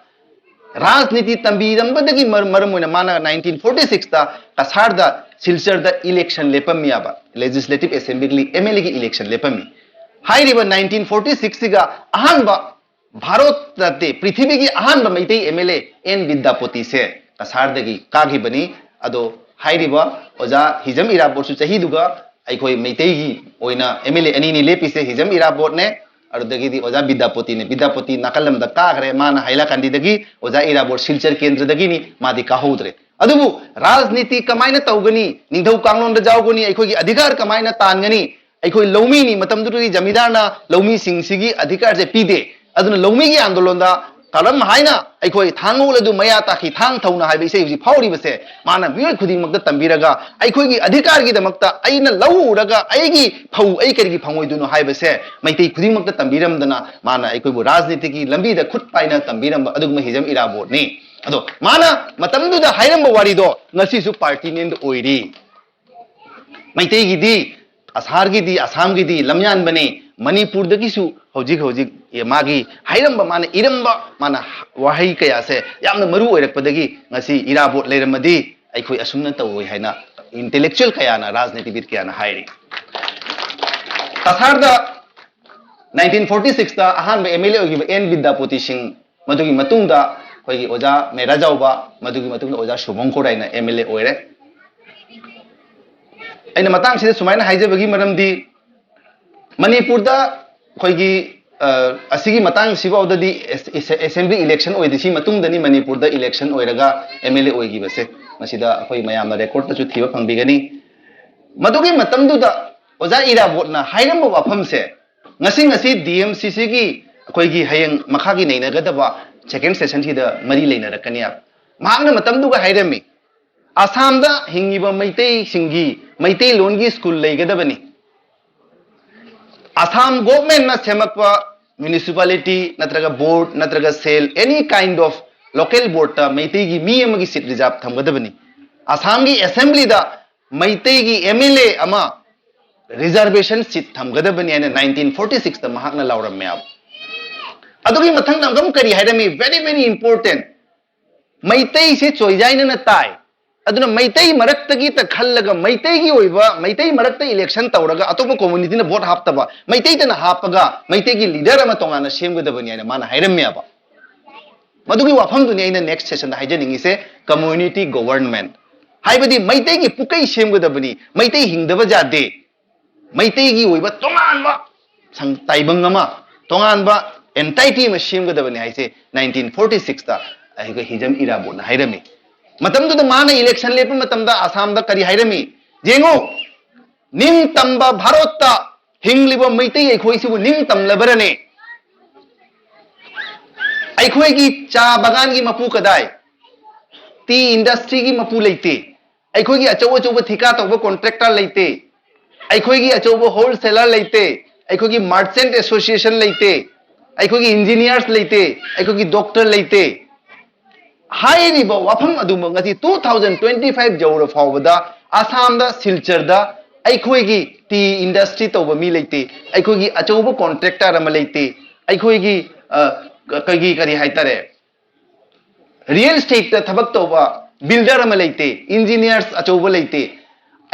ꯔꯥꯖꯅꯤꯇꯤ ꯇꯝꯕꯤꯔꯝꯕꯗꯒꯤ ꯃꯔ-, ꯃꯔꯝ ꯑꯣꯏꯅ ꯃꯥꯅ ꯅꯥꯏꯟꯇꯤꯟ ꯐꯣꯔꯇꯤ ꯁꯤꯛꯁꯇ ꯀꯁꯥꯔꯗ, ꯁꯤꯜꯆꯔꯗ ꯏꯂꯦꯛꯁꯟ ꯂꯦꯞꯄꯝꯃꯤꯕ, ꯂꯦꯖꯤꯁꯂꯦꯇꯤꯚ ꯑꯦꯁꯦꯝꯕ꯭ꯂꯤ, ꯑꯦꯝ ꯑꯦꯜ ꯑꯦꯒꯤ ꯏꯂꯦꯛꯁꯟ ꯂꯦꯞꯄꯝꯃꯤ꯫ ꯍꯥꯏꯔꯤꯕ ꯅꯥꯏꯟꯇꯤꯟ ꯐꯣꯔꯇꯤ ꯁꯤꯛꯁꯁꯤꯒ ꯑꯍꯥꯟꯕ, ꯚꯥꯔꯠ ꯅꯠꯇꯦ, ꯄ꯭ꯔꯤꯊꯤꯕꯤꯒꯤ ꯑꯍꯥꯟꯕ Meitei M L A N ꯕꯤꯗ꯭ꯌꯥꯄꯇꯤꯁꯦ ꯀꯁꯥꯔꯗꯒꯤ ꯀꯥꯈꯤꯕꯅꯤ꯫ ꯑꯗꯣ ꯍꯥꯏꯔꯤꯕ ꯑꯣꯖꯥ ꯍꯤꯖꯝ ꯏꯔꯥꯕꯣꯠꯁꯨ ꯆꯍꯤꯗꯨꯒ ꯑꯩꯈꯣꯏ ꯃꯩꯇꯩꯒꯤ ꯑꯣꯏꯅ ꯑꯦꯝ ꯑꯦꯜ ꯑꯦ ꯑꯅꯤꯅꯤ ꯂꯦꯞꯄꯤꯁꯦ, ꯍꯤꯖꯝ ꯏꯔꯥꯕꯣꯠꯅꯦ, ꯑꯗꯨꯗꯒꯤꯗꯤ ꯑꯣꯖꯥ ꯕꯤꯗ꯭ꯌꯥꯄꯇꯤꯅꯦ꯫ ꯕꯤꯗ꯭ꯌꯥꯄꯇꯤ ꯅꯥꯀꯜ ꯂꯝꯗ ꯀꯥꯈ꯭ꯔꯦ, ꯃꯥꯅ ꯍꯥꯏꯂꯥꯀꯥꯟꯗꯤꯗꯒꯤ, ꯑꯣꯖꯥ ꯏꯔꯥꯕꯣꯠ ꯁꯤꯜꯆꯔ ꯀꯦꯟꯗ꯭ꯔꯗꯒꯤꯅꯤ, ꯃꯥꯗꯤ ꯀꯥꯍꯧꯗ꯭ꯔꯦ꯫ ꯑꯗꯨꯕꯨ ꯔꯥꯖꯅꯤꯇꯤ ꯀꯃꯥꯏꯅ ꯇꯧꯒꯅꯤ, ꯅꯤꯡꯊꯧ ꯀꯥꯡꯂꯣꯟꯗ ꯌꯥꯎꯒꯅꯤ, ꯑꯩꯈꯣꯏꯒꯤ ꯑꯙꯤꯀꯥꯔ ꯀꯃꯥꯏꯅ ꯇꯥꯟꯒꯅꯤ, ꯑꯩꯈꯣꯏ ꯂꯧꯃꯤꯅꯤ, ꯃꯇꯝꯗꯨꯗꯗꯤ ꯖꯃꯤꯗꯥꯔꯅ ꯂꯧꯃꯤꯁꯤꯡꯁꯤꯒꯤ ꯑꯙꯤꯀꯥꯔꯁꯦ ꯄꯤꯗꯦ꯫ ꯑꯗꯨꯅ ꯂꯧꯃꯤꯒꯤ ꯑꯥꯟꯗꯣꯂꯟꯗ ꯀꯔꯝ ꯍꯥꯏꯅ ꯑꯩꯈꯣꯏ ꯊꯥꯡ ꯍꯧꯒꯠꯂꯗꯨ ꯃꯌꯥ ꯇꯥꯈꯤ ꯊꯥꯡ ꯊꯧꯅ ꯍꯥꯏꯕ ꯏꯁꯩ ꯍꯧꯖꯤꯛ ꯐꯥꯎꯔꯤꯕꯁꯦ, ꯃꯥꯅ ꯃꯤꯑꯣꯏ ꯈꯨꯗꯤꯡꯃꯛꯇ ꯇꯝꯕꯤꯔꯒ ꯑꯩꯈꯣꯏꯒꯤ ꯑꯙꯤꯀꯥꯔꯒꯤꯗꯃꯛꯇ ꯑꯩꯅ ꯂꯧ ꯎꯔꯒ ꯑꯩꯒꯤ ꯐꯧ ꯑꯩ ꯀꯔꯤꯒꯤ ꯐꯪꯉꯣꯏꯗꯣꯏꯅꯣ ꯍꯥꯏꯕꯁꯦ ꯃꯩꯇꯩ ꯈꯨꯗꯤꯡꯃꯛꯇ ꯇꯝꯕꯤꯔꯝꯗꯅ ꯃꯥꯅ ꯑꯩꯈꯣꯏꯕꯨ ꯔꯥꯖꯅꯤꯇꯤꯒꯤ ꯂꯝꯕꯤꯗ ꯈꯨꯠ ꯄꯥꯏꯅ ꯇꯝꯕꯤꯔꯝꯕ ꯑꯗꯨꯒꯨꯝꯕ ꯍꯤꯖꯝ ꯏꯔꯥꯕꯣꯠꯅꯤ꯫ ꯑꯗꯣ ꯃꯥꯅ ꯃꯇꯝꯗꯨꯗ ꯍꯥꯏꯔꯝꯕ ꯋꯥꯔꯤꯗꯣ ꯉꯁꯤꯁꯨ ꯄꯥꯔꯇꯤꯅꯦꯟꯗ ꯑꯣꯏꯔꯤ꯫ ꯃꯩꯇꯩꯒꯤꯗꯤ, ꯀꯁꯥꯔꯒꯤꯗꯤ, ꯑꯁꯥꯝꯒꯤꯗꯤ ꯂꯝꯌꯥꯟꯕꯅꯤ꯫ ꯃꯅꯤꯄꯨꯔꯗꯒꯤꯁꯨ ꯍꯧꯖꯤꯛ ꯍꯧꯖꯤꯛ ꯃꯥꯒꯤ ꯍꯥꯏꯔꯝꯕ, ꯃꯥꯅ ꯏꯔꯝꯕ, ꯃꯥꯅ ꯋꯥꯍꯩ ꯀꯌꯥꯁꯦ ꯌꯥꯝꯅ ꯃꯔꯨ ꯑꯣꯏꯔꯛꯄꯗꯒꯤ ꯉꯁꯤ ꯏꯔꯥꯕꯣꯠ ꯂꯩꯔꯝꯃꯗꯤ ꯑꯩꯈꯣꯏ ꯑꯁꯨꯝꯅ ꯇꯧꯔꯣꯏ ꯍꯥꯏꯅ ꯏꯟꯇꯦꯂꯦꯛꯆꯨꯋꯦꯜ ꯀꯌꯥꯅ, ꯔꯥꯖꯅꯤꯇꯤꯕꯤꯠ ꯀꯌꯥꯅ ꯍꯥꯏꯔꯤ꯫ ꯀꯁꯥꯔꯗ ꯅꯥꯏꯟꯇꯤꯟ ꯐꯣꯔꯇꯤ ꯁꯤꯛꯁꯇ ꯑꯍꯥꯟꯕ ꯑꯦꯝ ꯑꯦꯜ ꯑꯦ ꯑꯣꯏꯈꯤꯕ ꯑꯦꯟ ꯕꯤꯗ꯭ꯌꯥꯄꯇꯤ ꯁꯤꯡ, ꯃꯗꯨꯒꯤ ꯃꯇꯨꯡꯗ ꯑꯩꯈꯣꯏꯒꯤ ꯑꯣꯖꯥ ꯃꯦꯔꯥꯖꯥꯎꯕ, ꯃꯗꯨꯒꯤ ꯃꯇꯨꯡꯗ ꯑꯣꯖꯥ ꯁꯨꯚꯪꯀꯨꯔ ꯍꯥꯏꯅ ꯑꯦꯝ ꯑꯦꯜ ꯑꯦ ꯑꯣꯏꯔꯦ꯫ ꯑꯩꯅ ꯃꯇꯥꯡꯁꯤꯗ ꯁꯨꯃꯥꯏꯅ ꯍꯥꯏꯖꯕꯒꯤ ꯃꯔꯝꯗꯤ, ꯃꯅꯤꯄꯨꯔꯗ ꯑꯩꯈꯣꯏꯒꯤ, ꯑ, ꯑꯁꯤꯒꯤ ꯃꯇꯥꯡꯁꯤꯐꯥꯎꯗꯗꯤ ꯑꯦꯁ-, ꯑꯦꯁ-, ꯑꯦꯁꯦꯝꯕ꯭ꯂꯤ ꯏꯂꯦꯛꯁꯟ ꯑꯣꯏꯗꯦ, ꯁꯤ ꯃꯇꯨꯡꯗꯅꯤ ꯃꯅꯤꯄꯨꯔꯗ ꯏꯂꯦꯛꯁꯟ ꯑꯣꯏꯔꯒ ꯑꯦꯝ ꯑꯦꯜ ꯑꯦ ꯑꯣꯏꯈꯤꯕꯁꯦ꯫ ꯃꯁꯤꯗ ꯑꯩꯈꯣꯏ ꯃꯌꯥꯝꯅ ꯔꯦꯀꯣꯔꯠꯇꯁꯨ ꯊꯤꯕ ꯐꯪꯕꯤꯒꯅꯤ꯫ ꯃꯗꯨꯒꯤ ꯃꯇꯝꯗꯨꯗ ꯑꯣꯖꯥ ꯏꯔꯥꯕꯣꯠꯅ ꯍꯥꯏꯔꯝꯕ ꯋꯥꯐꯝꯁꯦ, ꯉꯁꯤ, ꯉꯁꯤ ꯗꯤ ꯑꯦꯝ ꯁꯤ ꯁꯤꯒꯤ ꯑꯩꯈꯣꯏꯒꯤ ꯍꯌꯦꯡ ꯃꯈꯥꯒꯤ ꯅꯩꯅꯒꯗꯕ ꯁꯦꯀꯦꯟ ꯁꯦꯁꯟꯁꯤꯗ ꯃꯔꯤ ꯂꯩꯅꯔꯛꯀꯅꯤ ꯍꯥꯏꯕ꯫ ꯃꯍꯥꯛꯅ ꯃꯇꯝꯗꯨꯒ ꯍꯥꯏꯔꯝꯃꯤ, "ꯑꯁꯥꯝꯗ ꯍꯤꯡꯉꯤꯕ ꯃꯩꯇꯩꯁꯤꯡꯒꯤ ꯃꯩꯇꯩꯂꯣꯟꯒꯤ ꯁ꯭ꯀꯨꯜ ꯂꯩꯒꯗꯕꯅꯤ꯫ ꯑꯁꯥꯝ ꯒꯣꯚꯔꯟꯃꯦꯟꯠꯅ ꯁꯦꯝꯃꯛꯄ ꯃ꯭ꯌꯨꯅꯤꯁꯤꯄꯥꯂꯤꯇꯤ ꯅꯠꯇ꯭ꯔꯒ ꯕꯣꯔꯗ ꯅꯠꯇ꯭ꯔꯒ ꯁꯦꯜ, ꯑꯦꯅꯤ ꯀꯥꯏꯟꯗ ꯑꯣꯐ ꯂꯣꯀꯦꯜ ꯕꯣꯔꯗꯇ ꯃꯩꯇꯩꯒꯤ ꯃꯤ ꯑꯃꯒꯤ ꯁꯤꯠ ꯔꯤꯖꯥꯔꯚ ꯊꯝꯒꯗꯕꯅꯤ꯫ ꯑꯁꯥꯝꯒꯤ ꯑꯦꯁꯦꯝꯕ꯭ꯂꯤꯗ ꯃꯩꯇꯩꯒꯤ ꯑꯦꯝ ꯑꯦꯜ ꯑꯦ ꯑꯃ ꯔꯤꯖꯥꯔꯚꯦꯁꯟ ꯁꯤꯠ ꯊꯝꯒꯗꯕꯅꯤ ꯍꯥꯏꯅ ꯅꯥꯏꯟꯇꯤꯟ ꯐꯣꯔꯇꯤ ꯁꯤꯛꯁꯇ ꯃꯍꯥꯛꯅ ꯂꯥꯎꯔꯝꯃꯦꯕ꯫ ꯑꯗꯨꯒꯤ ꯃꯊꯪꯗ ꯑꯃꯨꯛ ꯀꯔꯤ ꯍꯥꯏꯔꯝꯃꯤ? Very very important. ꯃꯩꯇꯩꯁꯦ ꯆꯣꯏꯖꯥꯏꯅꯅ ꯇꯥꯏ, ꯑꯗꯨꯅ ꯃꯩꯇꯩ ꯃꯔꯛꯇꯒꯤꯇ ꯈꯜꯂꯒ ꯃꯩꯇꯩꯒꯤ ꯑꯣꯏꯕ, ꯃꯩꯇꯩ ꯃꯔꯛꯇ ꯏꯂꯦꯛꯁꯟ ꯇꯧꯔꯒ ꯑꯇꯣꯞꯄ ꯀꯝꯃ꯭ꯌꯨꯅꯤꯇꯤꯅ ꯚꯣꯠ ꯍꯥꯞꯇꯕ, ꯃꯩꯇꯩꯇꯅ ꯍꯥꯞꯄꯒ ꯃꯩꯇꯩꯒꯤ ꯂꯤꯗꯔ ꯑꯃ ꯇꯣꯉꯥꯟꯅ ꯁꯦꯝꯒꯗꯕꯅꯤ ꯍꯥꯏꯅ ꯃꯥꯅ ꯍꯥꯏꯔꯝꯃꯦꯕ꯫ ꯃꯗꯨꯒꯤ ꯋꯥꯐꯝꯗꯨꯅꯤ ꯑꯩꯅ ꯅꯦꯛꯁ ꯁꯦꯁꯟꯗ ꯍꯥꯏꯖꯅꯤꯡꯉꯤꯁꯦ, ꯀꯝꯃ꯭ꯌꯨꯅꯤꯇꯤ ꯒꯣꯚꯔꯟꯃꯦꯟꯠ꯫ ꯍꯥꯏꯕꯗꯤ ꯃꯩꯇꯩꯒꯤ ꯄꯨꯀꯩ ꯁꯦꯝꯒꯗꯕꯅꯤ, ꯃꯩꯇꯩ ꯍꯤꯡꯗꯕ ꯌꯥꯗꯦ, ꯃꯩꯇꯩꯒꯤ ꯑꯣꯏꯕ ꯇꯣꯉꯥꯟꯕ ꯁꯪ-, ꯇꯥꯏꯕꯪ ꯑꯃ, ꯇꯣꯉꯥꯟꯕ ꯑꯦꯟꯇꯥꯏꯇꯤ ꯑꯃ ꯁꯦꯝꯒꯗꯕꯅꯤ ꯍꯥꯏꯁꯦ ꯅꯥꯏꯟꯇꯤꯟ ꯐꯣꯔꯇꯤ ꯁꯤꯛꯁꯇ ꯑꯩꯈꯣꯏ ꯍꯤꯖꯝ ꯏꯔꯥꯕꯣꯠꯅ ꯍꯥꯏꯔꯝꯃꯤ꯫ ꯃꯇꯝꯗꯨꯗ ꯃꯥꯅ ꯏꯂꯦꯛꯁꯟ ꯂꯦꯞꯄ ꯃꯇꯝꯗ ꯑꯁꯥꯝꯗ ꯀꯔꯤ ꯍꯥꯏꯔꯝꯃꯤ? ꯌꯦꯡꯉꯨ, ꯅꯤꯡꯇꯝꯕ ꯚꯥꯔꯣꯠꯇ ꯍꯤꯡꯂꯤꯕ ꯃꯩꯇꯩ ꯑꯩꯈꯣꯏꯁꯤꯕꯨ ꯅꯤꯡꯇꯝꯂꯕꯔꯅꯦ? ꯑꯩꯈꯣꯏꯒꯤ ꯆꯥ ꯕꯒꯥꯟꯒꯤ ꯃꯄꯨ ꯀꯗꯥꯏ? ꯇꯤ ꯏꯟꯗꯁꯇ꯭ꯔꯤꯒꯤ ꯃꯄꯨ ꯂꯩꯇꯦ꯫ ꯑꯩꯈꯣꯏꯒꯤ ꯑꯆꯧ ꯑꯆꯧꯕ ꯊꯤꯀꯥ ꯇꯧꯕ ꯀꯣꯟꯇ꯭ꯔꯦꯛꯇꯔ ꯂꯩꯇꯦ꯫ ꯑꯩꯈꯣꯏꯒꯤ ꯑꯆꯧꯕ ꯍꯣꯜꯁꯦꯂꯔ ꯂꯩꯇꯦ꯫ ꯑꯩꯈꯣꯏꯒꯤ ꯃꯥꯔꯆꯦꯟꯠ ꯑꯦꯁꯣꯁꯤꯌꯦꯁꯟ ꯂꯩꯇꯦ꯫ ꯑꯩꯈꯣꯏꯒꯤ ꯏꯟꯖꯤꯅꯤꯌꯔꯁ ꯂꯩꯇꯦ꯫ ꯑꯩꯈꯣꯏꯒꯤ ꯗꯣꯛꯇꯔ ꯂꯩꯇꯦ꯫ ꯍꯥꯏꯔꯤꯕ ꯋꯥꯐꯝ ꯑꯗꯨꯃꯛ ꯉꯁꯤ ꯇꯨ ꯊꯥꯎꯖꯟ ꯇ꯭ꯋꯦꯟꯇꯤ ꯐꯥꯏꯚ ꯌꯧꯔ ꯐꯥꯎꯕꯗ ꯑꯁꯥꯝꯗ, ꯁꯤꯜꯆꯔꯗ ꯑꯩꯈꯣꯏꯒꯤ ꯇꯤ ꯏꯟꯗꯁꯇ꯭ꯔꯤ ꯇꯧꯕ ꯃꯤ ꯂꯩꯇꯦ꯫ ꯑꯩꯈꯣꯏꯒꯤ ꯑꯆꯧꯕ ꯀꯣꯟꯇ꯭ꯔꯦꯛꯇꯔ ꯑꯃ ꯂꯩꯇꯦ꯫ ꯑꯩꯈꯣꯏꯒꯤ, ꯑ, ꯑꯩꯈꯣꯏꯒꯤ ꯀꯔꯤ ꯍꯥꯏꯇꯥꯔꯦ, ꯔꯤꯌꯦꯜ ꯏꯁꯇꯦꯠꯇ ꯊꯕꯛ ꯇꯧꯕ ꯕꯤꯜꯗꯔ ꯑꯃ ꯂꯩꯇꯦ, ꯏꯟꯖꯤꯅꯤꯌꯔꯁ ꯑꯆꯧꯕ ꯂꯩꯇꯦ꯫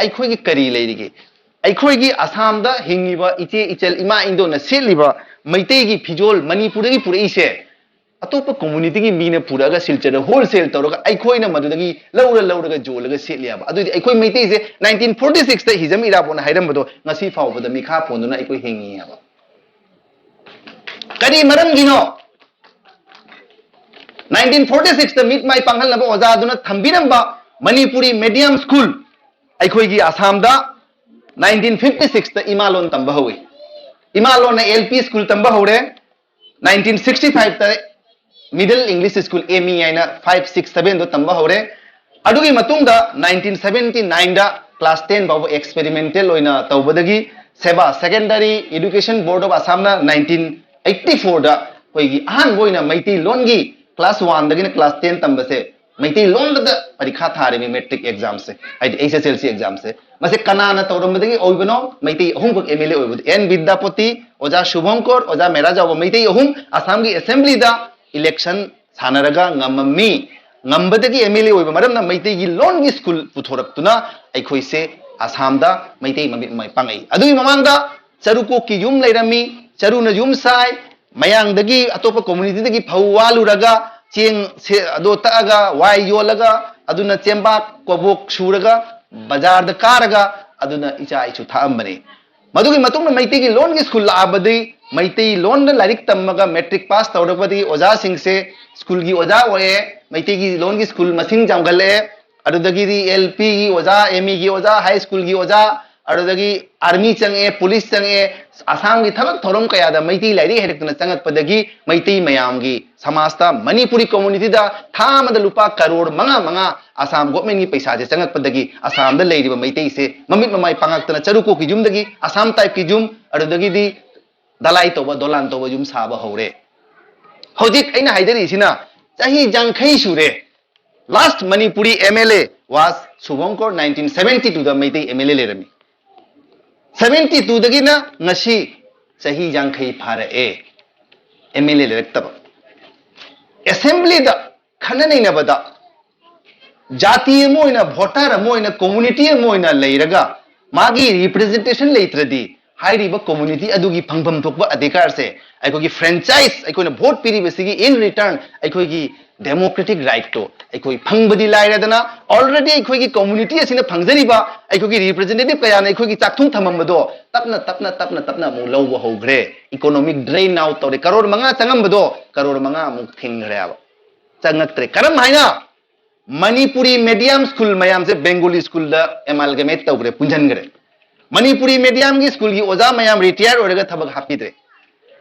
ꯑꯩꯈꯣꯏꯒꯤ ꯀꯔꯤ ꯂꯩꯔꯤꯒꯦ? ꯑꯩꯈꯣꯏꯒꯤ ꯑꯁꯥꯝꯗ ꯍꯤꯡꯉꯤꯕ ꯏꯆꯦ ꯏꯆꯜ, ꯏꯃꯥ ꯏꯟꯗꯣꯅ ꯁꯦꯠꯂꯤꯕ ꯃꯩꯇꯩꯒꯤ ꯐꯤꯖꯣꯜ ꯃꯅꯤꯄꯨꯔꯗꯒꯤ ꯄꯨꯔꯛꯏꯁꯦ ꯑꯇꯣꯞꯄ ꯀꯝꯃ꯭ꯌꯨꯅꯤꯇꯤꯒꯤ ꯃꯤꯅ ꯄꯨꯔꯛꯑꯒ ꯁꯤꯜꯆꯔꯗ ꯍꯣꯜꯁꯦꯜ ꯇꯧꯔꯒ ꯑꯩꯈꯣꯏꯅ ꯃꯗꯨꯗꯒꯤ ꯂꯧꯔ ꯂꯧꯔꯒ ꯌꯣꯜꯂꯒ ꯁꯦꯠꯂꯦꯕ꯫ ꯑꯗꯨꯗꯤ ꯑꯩꯈꯣꯏ ꯃꯩꯇꯩꯁꯦ ꯅꯥꯏꯟꯇꯤꯟ ꯐꯣꯔꯇꯤ ꯁꯤꯛꯁꯇ ꯍꯤꯖꯝ ꯏꯔꯥꯕꯣꯠꯅ ꯍꯥꯏꯔꯝꯕꯗꯣ ꯉꯁꯤ ꯐꯥꯎꯕꯗ ꯃꯤꯈꯥ ꯄꯣꯟꯗꯨꯅ ꯑꯩꯈꯣꯏ ꯍꯤꯡꯉꯤꯑꯕ꯫ ꯀꯔꯤ ꯃꯔꯝꯒꯤꯅꯣ? ꯅꯥꯏꯟꯇꯤꯟ ꯐꯣꯔꯇꯤ ꯁꯤꯛꯁꯇ ꯃꯤꯠ ꯃꯥꯏ ꯄꯥꯡꯍꯟꯅꯕ ꯑꯣꯖꯥꯗꯨꯅ ꯊꯝꯕꯤꯔꯝꯕ ꯃꯅꯤꯄꯨꯔꯤ ꯃꯦꯗꯤꯌꯝ ꯁ꯭ꯀꯨꯜ ꯑꯩꯈꯣꯏꯒꯤ ꯑꯁꯥꯝꯗ ꯅꯥꯏꯟꯇꯤꯟ ꯐꯤꯐꯇꯤ ꯁꯤꯛꯁꯇ ꯏꯃꯥꯂꯣꯟ ꯇꯝꯕ ꯍꯧꯏ꯫ ꯏꯃꯥꯂꯣꯟꯅ ꯑꯦꯜ ꯄꯤ ꯁ꯭ꯀꯨꯜ ꯇꯝꯕ ꯍꯧꯔꯦ꯫ ꯅꯥꯏꯟꯇꯤꯟ ꯁꯤꯛꯁꯇꯤ ꯐꯥꯏꯚꯇ middle English school, M E ꯍꯥꯏꯅ ꯐꯥꯏꯚ ꯁꯤꯛꯁ ꯁꯚꯦꯟꯗꯣ ꯇꯝꯕ ꯍꯧꯔꯦ꯫ ꯑꯗꯨꯒꯤ ꯃꯇꯨꯡꯗ ꯅꯥꯏꯟꯇꯤꯟ ꯁꯚꯦꯟꯇꯤ ꯅꯥꯏꯟꯗ ꯀ꯭ꯂꯥꯁ ꯇꯦꯟ ꯐꯥꯎꯕ ꯑꯦꯛꯁꯄꯦꯔꯤꯃꯦꯟꯇꯦꯜ ꯑꯣꯏꯅ ꯇꯧꯕꯗꯒꯤ ꯁꯦꯕꯥ, Secondary Education Board of Assam ꯅ nineteen eighty four ꯗ ꯑꯩꯈꯣꯏꯒꯤ ꯑꯍꯥꯟꯕ ꯑꯣꯏꯅ ꯃꯩꯇꯩꯂꯣꯟꯒꯤ class one ꯗꯒꯤꯅ class ten ꯇꯝꯕꯁꯦ ꯃꯩꯇꯩꯂꯣꯟꯗ ꯄꯔꯤꯈꯥ ꯊꯥꯔꯤꯕ matric exam ꯁꯦ, ꯍꯥꯏꯗꯤ H S L C exam ꯁꯦ, ꯃꯁꯦ ꯀꯅꯥꯅ ꯇꯧꯔꯝꯕꯗꯒꯤ ꯑꯣꯏꯕꯅꯣ? ꯃꯩꯇꯩ ꯑꯍꯨꯝꯈꯛ M L A ꯑꯣꯏꯕꯗ, N ꯕꯤꯗ꯭ꯌꯥꯄꯇꯤ, ꯑꯣꯖꯥ ꯁꯨꯚꯪꯀꯔ, ꯑꯣꯖꯥ ꯃꯦꯔꯥꯖꯥꯎꯕ, ꯃꯩꯇꯩ ꯑꯍꯨꯝ ꯑꯁꯥꯝꯒꯤ assembly ꯗ election ꯁꯥꯟꯅꯔꯒ ꯉꯝꯃꯝꯃꯤ꯫ ꯉꯝꯕꯗꯒꯤ M L A ꯑꯣꯏꯕ ꯃꯔꯝꯅ ꯃꯩꯇꯩꯒꯤ ꯂꯣꯟꯒꯤ school ꯄꯨꯊꯣꯔꯛꯇꯨꯅ ꯑꯩꯈꯣꯏꯁꯦ ꯑꯁꯥꯝꯗ ꯃꯩꯇꯩ ꯃꯃꯤꯠ ꯃꯃꯥꯏ ꯄꯥꯡꯉꯛꯏ꯫ ꯑꯗꯨꯒꯤ ꯃꯃꯥꯡꯗ ꯆꯔꯨ ꯀꯣꯛꯀꯤ ꯌꯨꯝ ꯂꯩꯔꯝꯃꯤ, ꯆꯔꯨꯅ ꯌꯨꯝ ꯁꯥꯏ, ꯃꯌꯥꯡꯗꯒꯤ, ꯑꯇꯣꯞꯄ community ꯗꯒꯤ ꯐꯧ ꯋꯥꯜꯂꯨꯔꯒ ꯆꯦꯡ ꯁꯦ-, ꯑꯗꯣ ꯇꯛꯑꯒ ꯋꯥꯏ ꯌꯣꯜꯂꯒ, ꯑꯗꯨꯅ ꯆꯦꯡꯕꯥꯛ ꯀꯣꯕꯣꯛ ꯁꯨꯔꯒ ꯕꯖꯥꯔꯗ ꯀꯥꯔꯒ ꯑꯗꯨꯅ ꯏꯆꯥ ꯏꯁꯨ ꯊꯥꯛꯑꯝꯕꯅꯤ꯫ ꯃꯗꯨꯒꯤ ꯃꯇꯨꯡꯗ ꯃꯩꯇꯩꯒꯤ ꯂꯣꯟꯒꯤ school ꯂꯥꯛꯑꯕꯗꯤ ꯃꯩꯇꯩ ꯂꯣꯟꯗ ꯂꯥꯏꯔꯤꯛ ꯇꯝꯃꯒ matric pass ꯇꯧꯔꯛꯄꯗꯒꯤ ꯑꯣꯖꯥꯁꯤꯡꯁꯦ school ꯒꯤ ꯑꯣꯖꯥ ꯑꯣꯏꯔꯦ, ꯃꯩꯇꯩꯒꯤ ꯂꯣꯟꯒꯤ school ꯃꯁꯤꯡ ꯌꯥꯝꯒꯠꯂꯛꯑꯦ꯫ ꯑꯗꯨꯗꯒꯤꯗꯤ L P ꯒꯤ ꯑꯣꯖꯥ, M E ꯒꯤ ꯑꯣꯖꯥ, high school ꯒꯤ ꯑꯣꯖꯥ, ꯑꯗꯨꯗꯒꯤ army ꯆꯪꯉꯛꯑꯦ, police ꯆꯪꯉꯛꯑꯦ, ꯑꯁꯥꯝꯒꯤ ꯊꯕꯛ ꯊꯧꯔꯝ ꯀꯌꯥꯗ ꯃꯩꯇꯩ ꯂꯥꯏꯔꯤꯛ ꯍꯩꯔꯛꯇꯅ ꯆꯪꯉꯛꯄꯗꯒꯤ ꯃꯩꯇꯩ ꯃꯌꯥꯝꯒꯤ ꯁꯃꯥꯖꯇ ꯃꯅꯤꯄꯨꯔꯤ community ꯗ ꯊꯥ ꯑꯃꯗ ꯂꯨꯄꯥ ꯀꯔꯣꯔ ꯃꯉꯥ ꯃꯉꯥ ꯑꯁꯥꯝ government ꯀꯤ ꯄꯩꯁꯥꯁꯦ ꯆꯪꯉꯛꯄꯗꯒꯤ ꯑꯁꯥꯝꯗ ꯂꯩꯔꯤꯕ ꯃꯩꯇꯩꯁꯦ ꯃꯃꯤꯠ ꯃꯃꯥꯏ ꯄꯥꯡꯉꯛꯇꯅ ꯆꯔꯨ ꯀꯣꯛꯀꯤ ꯌꯨꯝꯗꯒꯤ ꯑꯁꯥꯝ type ꯀꯤ ꯌꯨꯝ, ꯑꯗꯨꯗꯒꯤꯗꯤ ꯗꯂꯥꯏ ꯇꯧꯕ, ꯗꯣꯂꯥꯟ ꯇꯧꯕ ꯌꯨꯝ ꯁꯥꯕ ꯍꯧꯔꯦ꯫ ꯍꯧꯖꯤꯛ ꯑꯩꯅ ꯍꯥꯏꯖꯔꯤꯁꯤꯅ ꯆꯍꯤ ꯌꯥꯡꯈꯩ ꯁꯨꯔꯦ꯫ Last Manipuri M L A was ꯁꯨꯚꯪꯀꯔ, nineteen seventy two the Meitei M L A ꯂꯩꯔꯝꯃꯤ꯫ Seventy two ꯗꯒꯤꯅ ꯉꯁꯤ ꯆꯍꯤ ꯌꯥꯡꯈꯩ ꯐꯥꯔꯛꯑꯦ M L A ꯂꯩꯔꯛꯇꯕ꯫ Assembly ꯗ ꯈꯟꯅ ꯅꯩꯅꯕꯗ ꯖꯥꯇꯤ ꯑꯃ ꯑꯣꯏꯅ, voter ꯑꯃ ꯑꯣꯏꯅ, community ꯑꯃ ꯑꯣꯏꯅ ꯂꯩꯔꯒ ꯃꯥꯒꯤ representation ꯂꯩꯇ꯭ꯔꯗꯤ ꯍꯥꯏꯔꯤꯕ community ꯑꯗꯨꯒꯤ ꯐꯪꯐꯝ ꯊꯣꯛꯄ ꯑꯙꯤꯀꯥꯔꯁꯦ, ꯑꯩꯈꯣꯏꯒꯤ franchise, ꯑꯩꯈꯣꯏꯅ vote ꯄꯤꯔꯤꯕꯁꯤꯒꯤ in return ꯑꯩꯈꯣꯏꯒꯤ democratic right ꯇꯣ ꯑꯩꯈꯣꯏ ꯐꯪꯕꯗꯤ ꯂꯥꯏꯔꯗꯅ, already ꯑꯩꯈꯣꯏꯒꯤ community ꯑꯁꯤꯅ ꯐꯪꯖꯔꯤꯕ ꯑꯩꯈꯣꯏꯒꯤ representative ꯀꯌꯥꯅ ꯑꯩꯈꯣꯏꯒꯤ ꯆꯥꯛꯊꯨꯡ ꯊꯝꯃꯝꯕꯗꯣ ꯇꯞꯅ ꯇꯞꯅ ꯇꯞꯅ ꯇꯞꯅ ꯑꯃꯨꯛ ꯂꯧꯕ ꯍꯧꯈ꯭ꯔꯦ꯫ Economic drain out ꯇꯧꯔꯦ꯫ ꯀꯔꯣꯔ ꯃꯉꯥ ꯆꯪꯉꯝꯕꯗꯣ ꯀꯔꯣꯔ ꯃꯉꯥ ꯑꯃꯨꯛ ꯊꯤꯡꯈ꯭ꯔꯦꯕ꯫ ꯆꯪꯉꯛꯇ꯭ꯔꯦ꯫ ꯀꯔꯝ ꯍꯥꯏꯅ? Manipuri medium school ꯃꯌꯥꯝꯁꯦ Bengali school ꯗ amalgamate ꯇꯧꯈ꯭ꯔꯦ, ꯄꯨꯟꯁꯤꯟꯈ꯭ꯔꯦ꯫ ꯃꯅꯤꯄꯨꯔꯤ medium ꯒꯤ school ꯒꯤ ꯑꯣꯖꯥ ꯃꯌꯥꯝ retire ꯑꯣꯏꯔꯒ ꯊꯕꯛ ꯍꯥꯞꯄꯤꯗ꯭ꯔꯦ꯫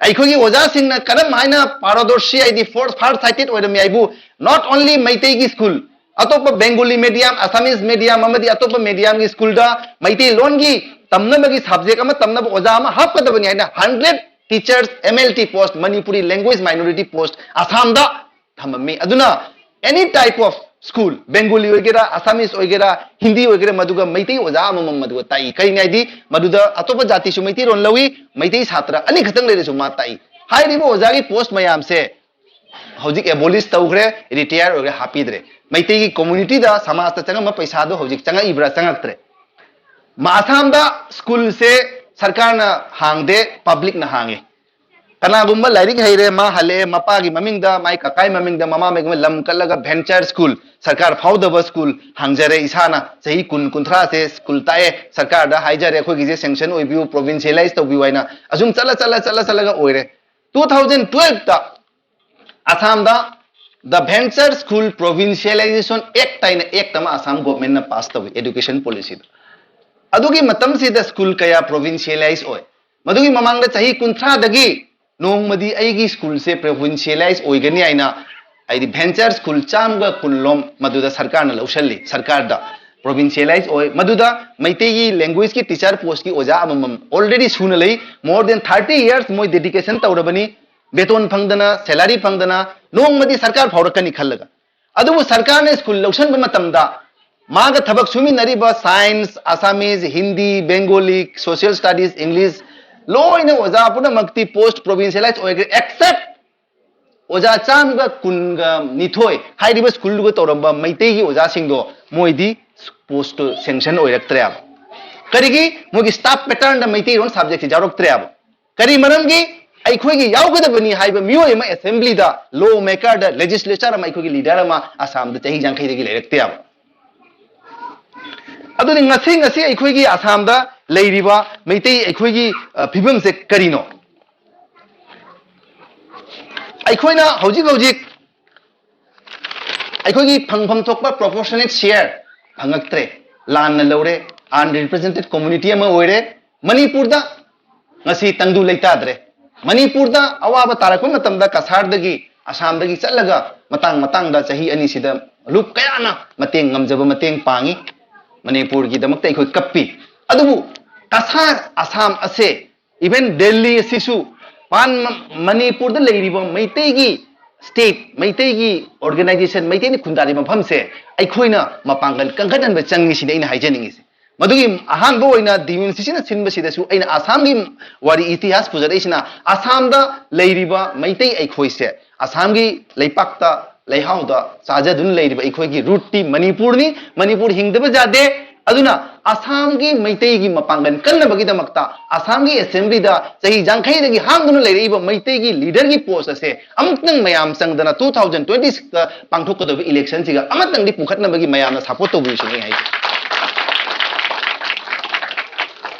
ꯑꯩꯈꯣꯏꯒꯤ ꯑꯣꯖꯥꯁꯤꯡꯅ ꯀꯔꯝ ꯍꯥꯏꯅ ꯄꯥꯔꯗꯔꯁꯤ ꯍꯥꯏꯗꯤ force far sighted ꯑꯣꯏꯔꯝꯃꯤ ꯍꯥꯏꯕꯨ, not only ꯃꯩꯇꯩꯒꯤ school, ꯑꯇꯣꯞꯄ Bengali medium, Assamese medium ꯑꯃꯗꯤ ꯑꯇꯣꯞꯄ medium ꯒꯤ school ꯗ ꯃꯩꯇꯩꯂꯣꯟꯒꯤ ꯇꯝꯅꯕꯒꯤ subject ꯑꯃ ꯇꯝꯅꯕ ꯑꯣꯖꯥ ꯑꯃ ꯍꯥꯞꯀꯗꯕꯅꯤ ꯍꯥꯏꯅ hundred teachers M L T post, Manipuri language minority post ꯑꯁꯥꯝꯗ ꯊꯝꯃꯝꯃꯤ꯫ ꯑꯗꯨꯅ any type of school, Bengali ꯑꯣꯏꯒꯦꯔꯥ, Assamese ꯑꯣꯏꯒꯦꯔꯥ, ꯍꯤꯟꯗꯤ ꯑꯣꯏꯒꯦꯔꯥ, ꯃꯗꯨꯒ ꯃꯩꯇꯩ ꯑꯣꯖꯥ ꯑꯃꯃꯝ ꯃꯗꯨꯒ ꯇꯥꯛꯏ꯫ ꯀꯔꯤꯅꯤ ꯍꯥꯏꯗꯤ, ꯃꯗꯨꯗ ꯑꯇꯣꯞꯄ ꯖꯥꯇꯤꯁꯨ ꯃꯩꯇꯩꯔꯣꯟ ꯂꯧꯏ, ꯃꯩꯇꯩ ꯁꯥꯇ꯭ꯔ ꯑꯅꯤꯈꯛꯇꯪ ꯂꯩꯔꯁꯨ ꯃꯥ ꯇꯥꯛꯏ꯫ ꯍꯥꯏꯔꯤꯕ ꯑꯣꯖꯥꯒꯤ post ꯃꯌꯥꯝꯁꯦ ꯍꯧꯖꯤꯛ abolish ꯇꯧꯈ꯭ꯔꯦ, retire ꯑꯣꯏꯈ꯭ꯔꯦ, ꯍꯥꯞꯄꯤꯗ꯭ꯔꯦ꯫ ꯃꯩꯇꯩꯒꯤ communityꯗ, ꯁꯃꯥꯖꯇ ꯆꯪꯉꯝꯕ ꯄꯩꯁꯥꯗꯣ ꯍꯧꯖꯤꯛ ꯆꯪꯉꯛꯏꯕ꯭ꯔꯥ, ꯆꯪꯉꯛꯇ꯭ꯔꯦ? ꯃꯥ-, ꯑꯁꯥꯝꯗ schoolꯁꯦ ꯁꯔꯀꯥꯔꯅ ꯍꯥꯡꯗꯦ, publicꯅ ꯍꯥꯡꯉꯤ꯫ ꯀꯅꯥꯒꯨꯝꯕ ꯂꯥꯏꯔꯤꯛ ꯍꯩꯔꯦ, ꯃꯥ ꯍꯜꯂꯛꯑꯦ, ꯃꯄꯥꯒꯤ ꯃꯃꯤꯡꯗ, ꯃꯥꯏ ꯀꯀꯥꯏ ꯃꯃꯤꯡꯗ, ꯃꯃꯥ ꯃꯃꯤꯡꯗ ꯂꯝ ꯀꯠꯂꯒ venture school, ꯁꯔꯀꯥꯔ ꯐꯥꯎꯗꯕ school ꯍꯥꯡꯖꯔꯦ꯫ ꯏꯁꯥꯅ ꯆꯍꯤ ꯀꯨꯟ, ꯀꯨꯟꯊ꯭ꯔꯥꯁꯦ school ꯇꯥꯛꯑꯦ, ꯁꯔꯀꯥꯔꯗ ꯍꯥꯏꯖꯔꯦ, ꯑꯩꯈꯣꯏꯒꯤꯁꯦ sanction ꯑꯣꯏꯕꯤꯌꯨ, provincialize ꯇꯧꯕꯤꯌꯨ ꯍꯥꯏꯅ꯫ ꯑꯁꯨꯝ ꯆꯠꯂ, ꯆꯠꯂ, ꯆꯠꯂ, ꯆꯠꯂꯒ ꯑꯣꯏꯔꯦ꯫ Two thousand twelveꯇ ꯑꯁꯥꯝꯗ The Venture School Provincialization Act ꯍꯥꯏꯅ act ꯑꯃ ꯑꯁꯥꯝ governmentꯅ pass ꯇꯧꯏ education policyꯗ꯫ ꯑꯗꯨꯒꯤ ꯃꯇꯝꯁꯤꯗ school ꯀꯌꯥ provincialize ꯑꯣꯏ꯫ ꯃꯗꯨꯒꯤ ꯃꯃꯥꯡꯗ ꯆꯍꯤ ꯀꯨꯟꯊ꯭ꯔꯥꯗꯒꯤ ꯅꯣꯡꯃꯗꯤ ꯑꯩꯒꯤ schoolꯁꯦ provincialize ꯑꯣꯏꯒꯅꯤ ꯍꯥꯏꯅ, ꯍꯥꯏꯗꯤ venture school ꯆꯥꯝꯃꯒ ꯀꯨꯟ ꯂꯣꯝ ꯃꯗꯨꯗ ꯁꯔꯀꯥꯔꯅ ꯂꯧꯁꯜꯂꯤ, ꯁꯔꯀꯥꯔꯗ provincialize ꯑꯣꯏ꯫ ꯃꯗꯨꯗ ꯃꯩꯇꯩꯒꯤ languageꯀꯤ teacher postꯀꯤ ꯑꯣꯖꯥ ꯑꯃꯃꯝ already ꯁꯨꯅ ꯂꯩ꯫ More than thirty years ꯃꯣꯏ dedication ꯇꯧꯔꯕꯅꯤ꯫ ꯕꯦꯇꯣꯟ ꯐꯪꯗꯅ, salary ꯐꯪꯗꯅ, ꯅꯣꯡꯃꯗꯤ ꯁꯔꯀꯥꯔ ꯐꯥꯎꯔꯛꯀꯅꯤ ꯈꯜꯂꯒ꯫ ꯑꯗꯨꯕꯨ ꯁꯔꯀꯥꯔꯅ school ꯂꯧꯁꯤꯟꯕ ꯃꯇꯝꯗ ꯃꯥꯒ ꯊꯕꯛ ꯁꯨꯃꯤꯟꯅꯔꯤꯕ science, Assamese, Hindi, Bengali, social studies, English, ꯂꯣꯏꯅ ꯑꯣꯖꯥ ꯄꯨꯝꯅꯃꯛꯇꯤ post provincialize ꯑꯣꯏꯈ꯭ꯔꯦ, except ꯑꯣꯖꯥ ꯆꯥꯝꯃꯒ ꯀꯨꯟꯒ ꯅꯤꯊꯣꯏ ꯍꯥꯏꯔꯤꯕ schoolꯗꯨꯒ ꯇꯧꯔꯝꯕ ꯃꯩꯇꯩꯒꯤ ꯑꯣꯖꯥꯁꯤꯡꯗꯣ, ꯃꯣꯏꯗꯤ postꯇꯣ sanction ꯑꯣꯏꯔꯛꯇ꯭ꯔꯦꯕ꯫ ꯀꯔꯤꯒꯤ? ꯃꯣꯏꯒꯤ staff patternꯗ ꯃꯩꯇꯩꯔꯣꯟ subjectꯁꯤ ꯌꯥꯎꯔꯛꯇ꯭ꯔꯦꯕ꯫ ꯀꯔꯤ ꯃꯔꯝꯒꯤ? ꯑꯩꯈꯣꯏꯒꯤ ꯌꯥꯎꯒꯗꯕꯅꯤ ꯍꯥꯏꯕ ꯃꯤꯑꯣꯏ ꯑꯃ assemblyꯗ, law makerꯗ, legislature ꯑꯃ, ꯑꯩꯈꯣꯏꯒꯤ leader ꯑꯃ ꯑꯁꯥꯝꯗ ꯆꯍꯤ ꯌꯥꯡꯈꯩꯗꯒꯤ ꯂꯩꯔꯛꯇꯦꯕ꯫ ꯑꯗꯨꯗꯤ ꯉꯁꯤ, ꯉꯁꯤ ꯑꯩꯈꯣꯏꯒꯤ ꯑꯁꯥꯝꯗ ꯂꯩꯔꯤꯕ ꯃꯩꯇꯩ ꯑꯩꯈꯣꯏꯒꯤ, ꯑ, ꯐꯤꯕꯝꯁꯦ ꯀꯔꯤꯅꯣ? ꯑꯩꯈꯣꯏꯅ ꯍꯧꯖꯤꯛ ꯍꯧꯖꯤꯛ ꯑꯩꯈꯣꯏꯒꯤ ꯐꯪꯐꯝ ꯊꯣꯛꯄ proportionate share ꯐꯪꯉꯛꯇ꯭ꯔꯦ, ꯂꯥꯟꯅ ꯂꯧꯔꯦ, unrepresented community ꯑꯃ ꯑꯣꯏꯔꯦ꯫ ꯃꯅꯤꯄꯨꯔꯗ ꯉꯁꯤ ꯇꯪꯗꯨ ꯂꯩꯇꯥꯗ꯭ꯔꯦ꯫ ꯃꯅꯤꯄꯨꯔꯗ ꯑꯋꯥꯕ ꯇꯥꯔꯛꯄ ꯃꯇꯝꯗ ꯀꯁꯥꯔꯗꯒꯤ, ꯑꯁꯥꯝꯗꯒꯤ ꯆꯠꯂꯒ ꯃꯇꯥꯡ ꯃꯇꯥꯡꯗ ꯆꯍꯤ ꯑꯅꯤꯁꯤꯗ ꯂꯨꯞ ꯀꯌꯥꯅ ꯃꯇꯦꯡ, ꯉꯝꯖꯕ ꯃꯇꯦꯡ ꯄꯥꯡꯉꯤ꯫ ꯃꯅꯤꯄꯨꯔꯒꯤꯗꯃꯛꯇ ꯑꯩꯈꯣꯏ ꯀꯞꯄꯤ꯫ ꯑꯗꯨꯕꯨ ꯀꯁꯥꯔ ꯑꯁꯥꯝ ꯑꯁꯦ, even ꯗꯦꯜꯂꯤ ꯑꯁꯤꯁꯨ ꯄꯥꯟ ꯃ-, ꯃꯅꯤꯄꯨꯔꯗ ꯂꯩꯔꯤꯕ ꯃꯩꯇꯩꯒꯤ state, ꯃꯩꯇꯩꯒꯤ organization, ꯃꯩꯇꯩꯅ ꯈꯨꯟꯗꯥꯔꯤꯕ ꯃꯐꯝꯁꯦ ꯑꯩꯈꯣꯏꯅ ꯃꯄꯥꯡꯒꯜ ꯀꯟꯈꯠꯍꯟꯕ ꯆꯪꯉꯤ, ꯁꯤꯅꯤ ꯑꯩꯅ ꯍꯥꯏꯖꯅꯤꯡꯉꯤꯁꯦ꯫ ꯃꯗꯨꯒꯤ ꯑꯍꯥꯟꯕ ꯑꯣꯏꯅ ꯗꯤ ꯑꯦꯟ ꯁꯤꯁꯤꯅ ꯁꯤꯟꯕꯁꯤꯗꯁꯨ ꯑꯩꯅ ꯑꯁꯥꯝꯒꯤ ꯋꯥꯔꯤ ꯏꯇꯤꯍꯥꯁ ꯄꯨꯖꯔꯛꯏꯁꯤꯅ, ꯑꯁꯥꯝꯗ ꯂꯩꯔꯤꯕ ꯃꯩꯇꯩ ꯑꯩꯈꯣꯏꯁꯦ, ꯑꯁꯥꯝꯒꯤ ꯂꯩꯄꯥꯛꯇ, ꯂꯩꯍꯥꯎꯗ ꯆꯥꯖꯗꯨꯅ ꯂꯩꯔꯤꯕ ꯑꯩꯈꯣꯏꯒꯤ rootꯇꯤ ꯃꯅꯤꯄꯨꯔꯅꯤ꯫ ꯃꯅꯤꯄꯨꯔ ꯍꯤꯡꯗꯕ ꯌꯥꯗꯦ꯫ ꯑꯗꯨꯅ ꯑꯁꯥꯝꯒꯤ ꯃꯩꯇꯩꯒꯤ ꯃꯄꯥꯡꯒꯜ ꯀꯟꯅꯕꯒꯤꯗꯃꯛꯇ ꯑꯁꯥꯝꯒꯤ assemblyꯗ ꯆꯍꯤ ꯌꯥꯡꯈꯩꯗꯒꯤ ꯍꯥꯡꯗꯨꯅ ꯂꯩꯔꯛꯏꯕ ꯃꯩꯇꯩꯒꯤ leaderꯒꯤ post ꯑꯁꯦ ꯑꯃꯨꯛꯇꯪ ꯃꯌꯥꯝ ꯆꯪꯗꯅ two thousand twenty sixꯇ ꯄꯥꯡꯊꯣꯛꯀꯗꯧꯕ electionꯁꯤꯒ ꯑꯃꯇꯪꯗꯤ ꯄꯨꯈꯠꯅꯕꯒꯤ ꯃꯌꯥꯝꯅ support ꯇꯧꯕꯤꯌꯨ ꯁꯤꯅꯤ ꯑꯩ ꯍꯥꯏꯖꯩ꯫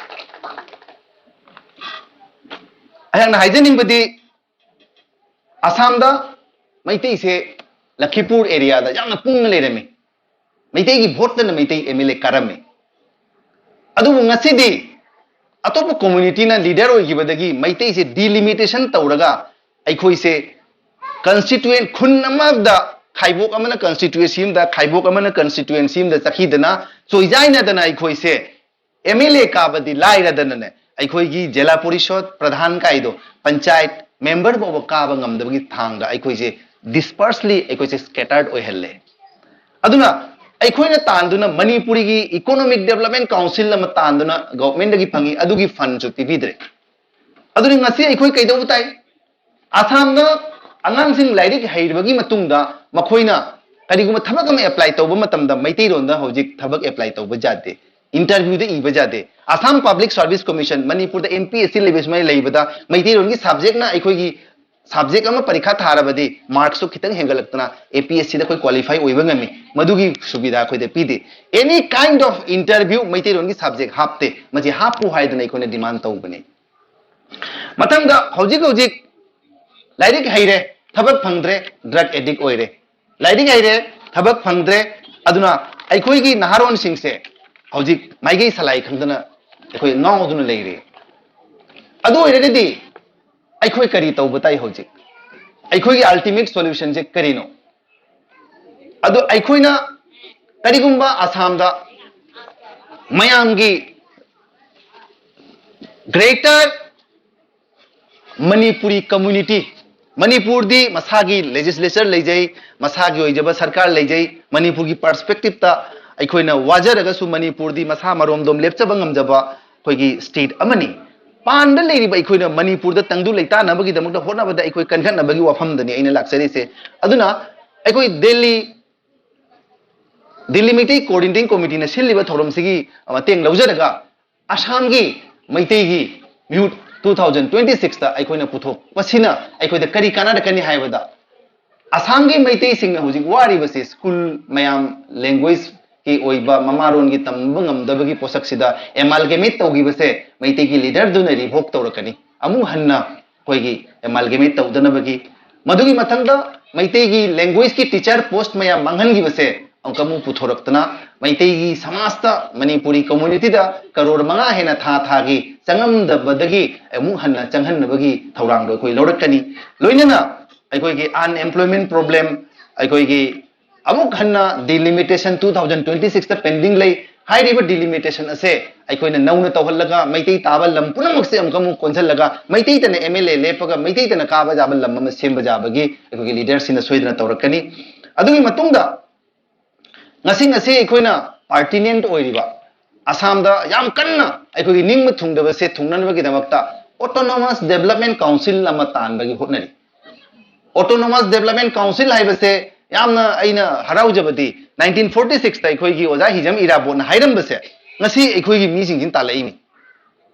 ꯑꯩꯍꯥꯛꯅ ꯍꯥꯏꯖꯅꯤꯡꯕꯗꯤ, ꯑꯁꯥꯝꯗ ꯃꯩꯇꯩꯁꯦ ꯂꯈꯤꯄꯨꯔ areaꯗ ꯌꯥꯝꯅ ꯄꯨꯡꯅ ꯂꯩꯔꯝꯃꯤ꯫ ꯃꯩꯇꯩꯒꯤ voteꯇꯅ ꯃꯩꯇꯩ M L A ꯀꯥꯔꯝꯃꯤ꯫ ꯑꯗꯨꯕꯨ ꯉꯁꯤꯗꯤ ꯑꯇꯣꯞꯄ communityꯅ leader ꯑꯣꯏꯈꯤꯕꯗꯒꯤ ꯃꯩꯇꯩꯁꯦ delimitation ꯇꯧꯔꯒ, ꯑꯩꯈꯣꯏꯁꯦ constituent, ꯈꯨꯟ ꯑꯃꯗ ꯈꯥꯏꯕꯣꯛ ꯑꯃꯅ constituency ꯑꯃꯗ, ꯈꯥꯏꯕꯣꯛ ꯑꯃꯅ constituency ꯑꯃꯗ ꯆꯠꯈꯤꯗꯅ, ꯆꯣꯏꯖꯥꯏꯅꯗꯅ ꯑꯩꯈꯣꯏꯁꯦ M L A ꯀꯥꯕꯗꯤ ꯂꯥꯏꯔꯗꯅꯅꯦ, ꯑꯩꯈꯣꯏꯒꯤ ꯖꯤꯂꯥ ꯄꯔꯤꯁꯗ ꯄ꯭ꯔꯙꯥꯟ ꯀꯥꯏꯗꯣ, ꯄꯟꯆꯥꯌꯠ member ꯐꯥꯎꯕ ꯀꯥꯕ ꯉꯝꯗꯕꯒꯤ ꯊꯥꯡꯗ ꯑꯩꯈꯣꯏꯁꯦ dispersely, ꯑꯩꯈꯣꯏꯁꯦ scattered ꯑꯣꯏꯍꯜꯂꯦ꯫ ꯑꯗꯨꯅ ꯑꯩꯈꯣꯏꯅ ꯇꯥꯟꯗꯨꯅ ꯃꯅꯤꯄꯨꯔꯤꯒꯤ Economic Development Council ꯑꯃ ꯇꯥꯟꯗꯨꯅ governmentꯇꯒꯤ ꯐꯪꯉꯤ, ꯑꯗꯨꯒꯤ fundꯁꯨ ꯄꯤꯕꯤꯗ꯭ꯔꯦ꯫ ꯑꯗꯨꯅ ꯉꯁꯤ ꯑꯩꯈꯣꯏ ꯀꯩꯗꯧꯕ ꯇꯥꯏ? ꯑꯁꯥꯝꯗ ꯑꯉꯥꯡꯁꯤꯡ ꯂꯥꯏꯔꯤꯛ ꯍꯩꯔꯕꯒꯤ ꯃꯇꯨꯡꯗ ꯃꯈꯣꯏꯅ ꯀꯔꯤꯒꯨꯝꯕ ꯊꯕꯛ ꯑꯃ apply ꯇꯧꯕ ꯃꯇꯝꯗ ꯃꯩꯇꯩꯂꯣꯟꯗ ꯍꯧꯖꯤꯛ ꯊꯕꯛ apply ꯇꯧꯕ ꯌꯥꯗꯦ, interviewꯗ ꯏꯕ ꯌꯥꯗꯦ꯫ ꯑꯁꯥꯝ Public Service Commission, ꯃꯅꯤꯄꯨꯔꯗ M P S C ꯂꯩꯕ ꯁꯨꯃꯥꯏꯅ ꯂꯩꯕꯗ ꯃꯩꯇꯩꯂꯣꯟꯒꯤ subjectꯅ ꯑꯩꯈꯣꯏꯒꯤ subject ꯑꯃ ꯄꯔꯤꯈꯥ ꯊꯥꯔꯕꯗꯤ marksꯁꯨ ꯈꯤꯇꯪ ꯍꯦꯟꯒꯠꯂꯛꯇꯅ A P S Cꯗ ꯑꯩꯈꯣꯏ qualify ꯑꯣꯏꯕ ꯉꯝꯃꯤ꯫ ꯃꯗꯨꯒꯤ ꯁꯨꯕꯤꯙꯥ ꯑꯩꯈꯣꯏꯗ ꯄꯤꯗꯦ꯫ Any kind of interview ꯃꯩꯇꯩꯂꯣꯟꯒꯤ subject ꯍꯥꯞꯇꯦ꯫ ꯃꯁꯤ ꯍꯥꯞꯄꯨ ꯍꯥꯏꯗꯅ ꯑꯩꯈꯣꯏꯅ demand ꯇꯧꯕꯅꯤ꯫ ꯃꯊꯪꯗ ꯍꯧꯖꯤꯛ ꯍꯧꯖꯤꯛ ꯂꯥꯏꯔꯤꯛ ꯍꯩꯔꯦ, ꯊꯕꯛ ꯐꯪꯗ꯭ꯔꯦ, drug addict ꯑꯣꯏꯔꯦ꯫ ꯂꯥꯏꯔꯤꯛ ꯍꯩꯔꯦ, ꯊꯕꯛ ꯐꯪꯗ꯭ꯔꯦ, ꯑꯗꯨꯅ ꯑꯩꯈꯣꯏꯒꯤ ꯅꯍꯥꯔꯣꯟꯁꯤꯡꯁꯦ ꯍꯧꯖꯤꯛ ꯃꯥꯏꯀꯩ ꯁꯂꯥꯏ ꯈꯪꯗꯅ ꯑꯩꯈꯣꯏ ꯉꯥꯎꯗꯨꯅ ꯂꯩꯔꯦ꯫ ꯑꯗꯨ ꯑꯣꯏꯔꯒꯗꯤ ꯑꯩꯈꯣꯏ ꯀꯔꯤ ꯇꯧꯕ ꯇꯥꯏ ꯍꯧꯖꯤꯛ? ꯑꯩꯈꯣꯏꯒꯤ ultimate solutionꯁꯦ ꯀꯔꯤꯅꯣ? ꯑꯗꯨ ꯑꯩꯈꯣꯏꯅ ꯀꯔꯤꯒꯨꯝꯕ ꯑꯁꯥꯝꯗ ꯃꯌꯥꯝꯒꯤ Greater Manipuri community, ꯃꯅꯤꯄꯨꯔꯗꯤ ꯃꯁꯥꯒꯤ legislature ꯂꯩꯖꯩ, ꯃꯁꯥꯒꯤ ꯑꯣꯏꯖꯕ ꯁꯔꯀꯥꯔ ꯂꯩꯖꯩ꯫ ꯃꯅꯤꯄꯨꯔꯒꯤ perspective ꯇ ꯑꯩꯈꯣꯏꯅ ꯋꯥꯖꯔꯒꯁꯨ ꯃꯅꯤꯄꯨꯔꯗꯤ ꯃꯁꯥ ꯃꯔꯣꯝꯗꯣꯝ ꯂꯦꯞꯆꯕ ꯉꯝꯖꯕ ꯑꯩꯈꯣꯏꯒꯤ state ꯑꯃꯅꯤ꯫ ꯄꯥꯟꯗ ꯂꯩꯔꯤꯕ ꯑꯩꯈꯣꯏꯅ ꯃꯅꯤꯄꯨꯔꯗ ꯇꯪꯗꯨ ꯂꯩꯇꯥꯅꯕꯒꯤꯗꯃꯛꯇ ꯍꯣꯠꯅꯕꯗ ꯑꯩꯈꯣꯏ ꯀꯟꯈꯠꯅꯕꯒꯤ ꯋꯥꯐꯝꯗꯅꯤ ꯑꯩꯅ ꯂꯥꯛꯆꯔꯤꯁꯦ꯫ ꯑꯗꯨꯅ ꯑꯩꯈꯣꯏ ꯗꯦꯜꯂꯤ, ꯗꯦꯜꯂꯤ ꯃꯩꯇꯩ Coordinating Committee ꯅ ꯁꯤꯜꯂꯤꯕ ꯊꯧꯔꯝꯁꯤꯒꯤ ꯃꯇꯦꯡ ꯂꯧꯖꯔꯒ ꯑꯁꯥꯝꯒꯤ ꯃꯩꯇꯩꯒꯤ ꯃꯤꯍꯨꯠ two thousand twenty six ꯇ ꯑꯩꯈꯣꯏꯅ ꯄꯨꯊꯣꯛꯄꯁꯤꯅ ꯑꯩꯈꯣꯏꯗ ꯀꯔꯤ ꯀꯥꯟꯅꯔꯛꯀꯅꯤ ꯍꯥꯏꯕꯗ, ꯑꯁꯥꯝꯒꯤ ꯃꯩꯇꯩꯁꯤꯡꯅ ꯍꯧꯖꯤꯛ ꯋꯥꯔꯤꯕꯁꯤ ꯁ꯭ꯀꯨꯜ ꯃꯌꯥꯝ language ꯀꯤ ꯑꯣꯏꯕ ꯃꯃꯥꯔꯣꯟꯒꯤ ꯇꯝꯕ ꯉꯝꯗꯕꯒꯤ ꯄꯣꯠꯁꯛꯁꯤꯗ amalgamate ꯇꯧꯈꯤꯕꯁꯦ ꯃꯩꯇꯩꯒꯤ leader ꯗꯨꯅ revoke ꯇꯧꯔꯛꯀꯅꯤ꯫ ꯑꯃꯨꯛ ꯍꯟꯅ ꯑꯩꯈꯣꯏꯒꯤ amalgamate ꯇꯧꯗꯅꯕꯒꯤ, ꯃꯗꯨꯒꯤ ꯃꯊꯪꯗ ꯃꯩꯇꯩꯒꯤ language ꯀꯤ teacher post ꯃꯌꯥꯝ ꯃꯥꯡꯍꯟꯈꯤꯕꯁꯦ ꯑꯃꯨꯛꯀ ꯑꯃꯨꯛ ꯄꯨꯊꯣꯔꯛꯇꯅ ꯃꯩꯇꯩꯒꯤ ꯁꯃꯥꯖꯇ, ꯃꯅꯤꯄꯨꯔꯤ community ꯗ ꯀꯔꯣꯔ ꯃꯉꯥ ꯍꯦꯟꯅ ꯊꯥ ꯊꯥꯒꯤ ꯆꯪꯉꯝꯗꯕꯗꯒꯤ ꯑꯃꯨꯛ ꯍꯟꯅ ꯆꯪꯍꯟꯅꯕꯒꯤ ꯊꯧꯔꯥꯡꯗꯣ ꯑꯩꯈꯣꯏ ꯂꯧꯔꯛꯀꯅꯤ꯫ ꯂꯣꯏꯅꯅ ꯑꯩꯈꯣꯏꯒꯤ unemployment problem, ꯑꯩꯈꯣꯏꯒꯤ ꯑꯃꯨꯛ ꯍꯟꯅ delimitation two thousand twenty six ꯇ pending ꯂꯩ꯫ ꯍꯥꯏꯔꯤꯕ delimitation ꯑꯁꯦ ꯑꯩꯈꯣꯏꯅ ꯅꯧꯅ ꯇꯧꯍꯜꯂꯒ ꯃꯩꯇꯩ ꯇꯥꯕ ꯂꯝ ꯄꯨꯝꯅꯃꯛꯁꯦ ꯑꯃꯨꯛꯀ ꯑꯃꯨꯛ ꯀꯣꯟꯁꯤꯜꯂꯒ ꯃꯩꯇꯩꯇꯅ MLA ꯂꯦꯞꯄꯒ ꯃꯩꯇꯩꯇꯅ ꯀꯥꯕ ꯌꯥꯕ ꯂꯝ ꯑꯃ ꯁꯦꯝꯕ ꯌꯥꯕꯒꯤ ꯑꯩꯈꯣꯏꯒꯤ leader ꯁꯤꯡꯅ ꯁꯣꯏꯗꯅ ꯇꯧꯔꯛꯀꯅꯤ꯫ ꯑꯗꯨꯒꯤ ꯃꯇꯨꯡꯗ ꯉꯁꯤ, ꯉꯁꯤ ꯑꯩꯈꯣꯏꯅ pertinent ꯑꯣꯏꯔꯤꯕ ꯑꯁꯥꯝꯗ ꯌꯥꯝ ꯀꯟꯅ ꯑꯩꯈꯣꯏꯒꯤ ꯅꯤꯡꯕ ꯊꯨꯡꯗꯕꯁꯦ ꯊꯨꯡꯅꯅꯕꯒꯤꯗꯃꯛꯇ Autonomous Development Council ꯑꯃ ꯇꯥꯟꯕꯒꯤ ꯍꯣꯠꯅꯔꯤ꯫ Autonomous Development Council ꯍꯥꯏꯕꯁꯦ ꯌꯥꯝꯅ ꯑꯩꯅ ꯍꯔꯥꯎꯖꯕꯗꯤ nineteen forty six ꯇ ꯑꯩꯈꯣꯏꯒꯤ ꯑꯣꯖꯥ ꯍꯤꯖꯝ ꯏꯔꯥꯕꯣꯠꯅ ꯍꯥꯏꯔꯝꯕꯁꯦ ꯉꯁꯤ ꯑꯩꯈꯣꯏꯒꯤ ꯃꯤꯁꯤꯡꯁꯤꯅ ꯇꯥꯜꯂꯛꯏꯅꯤ꯫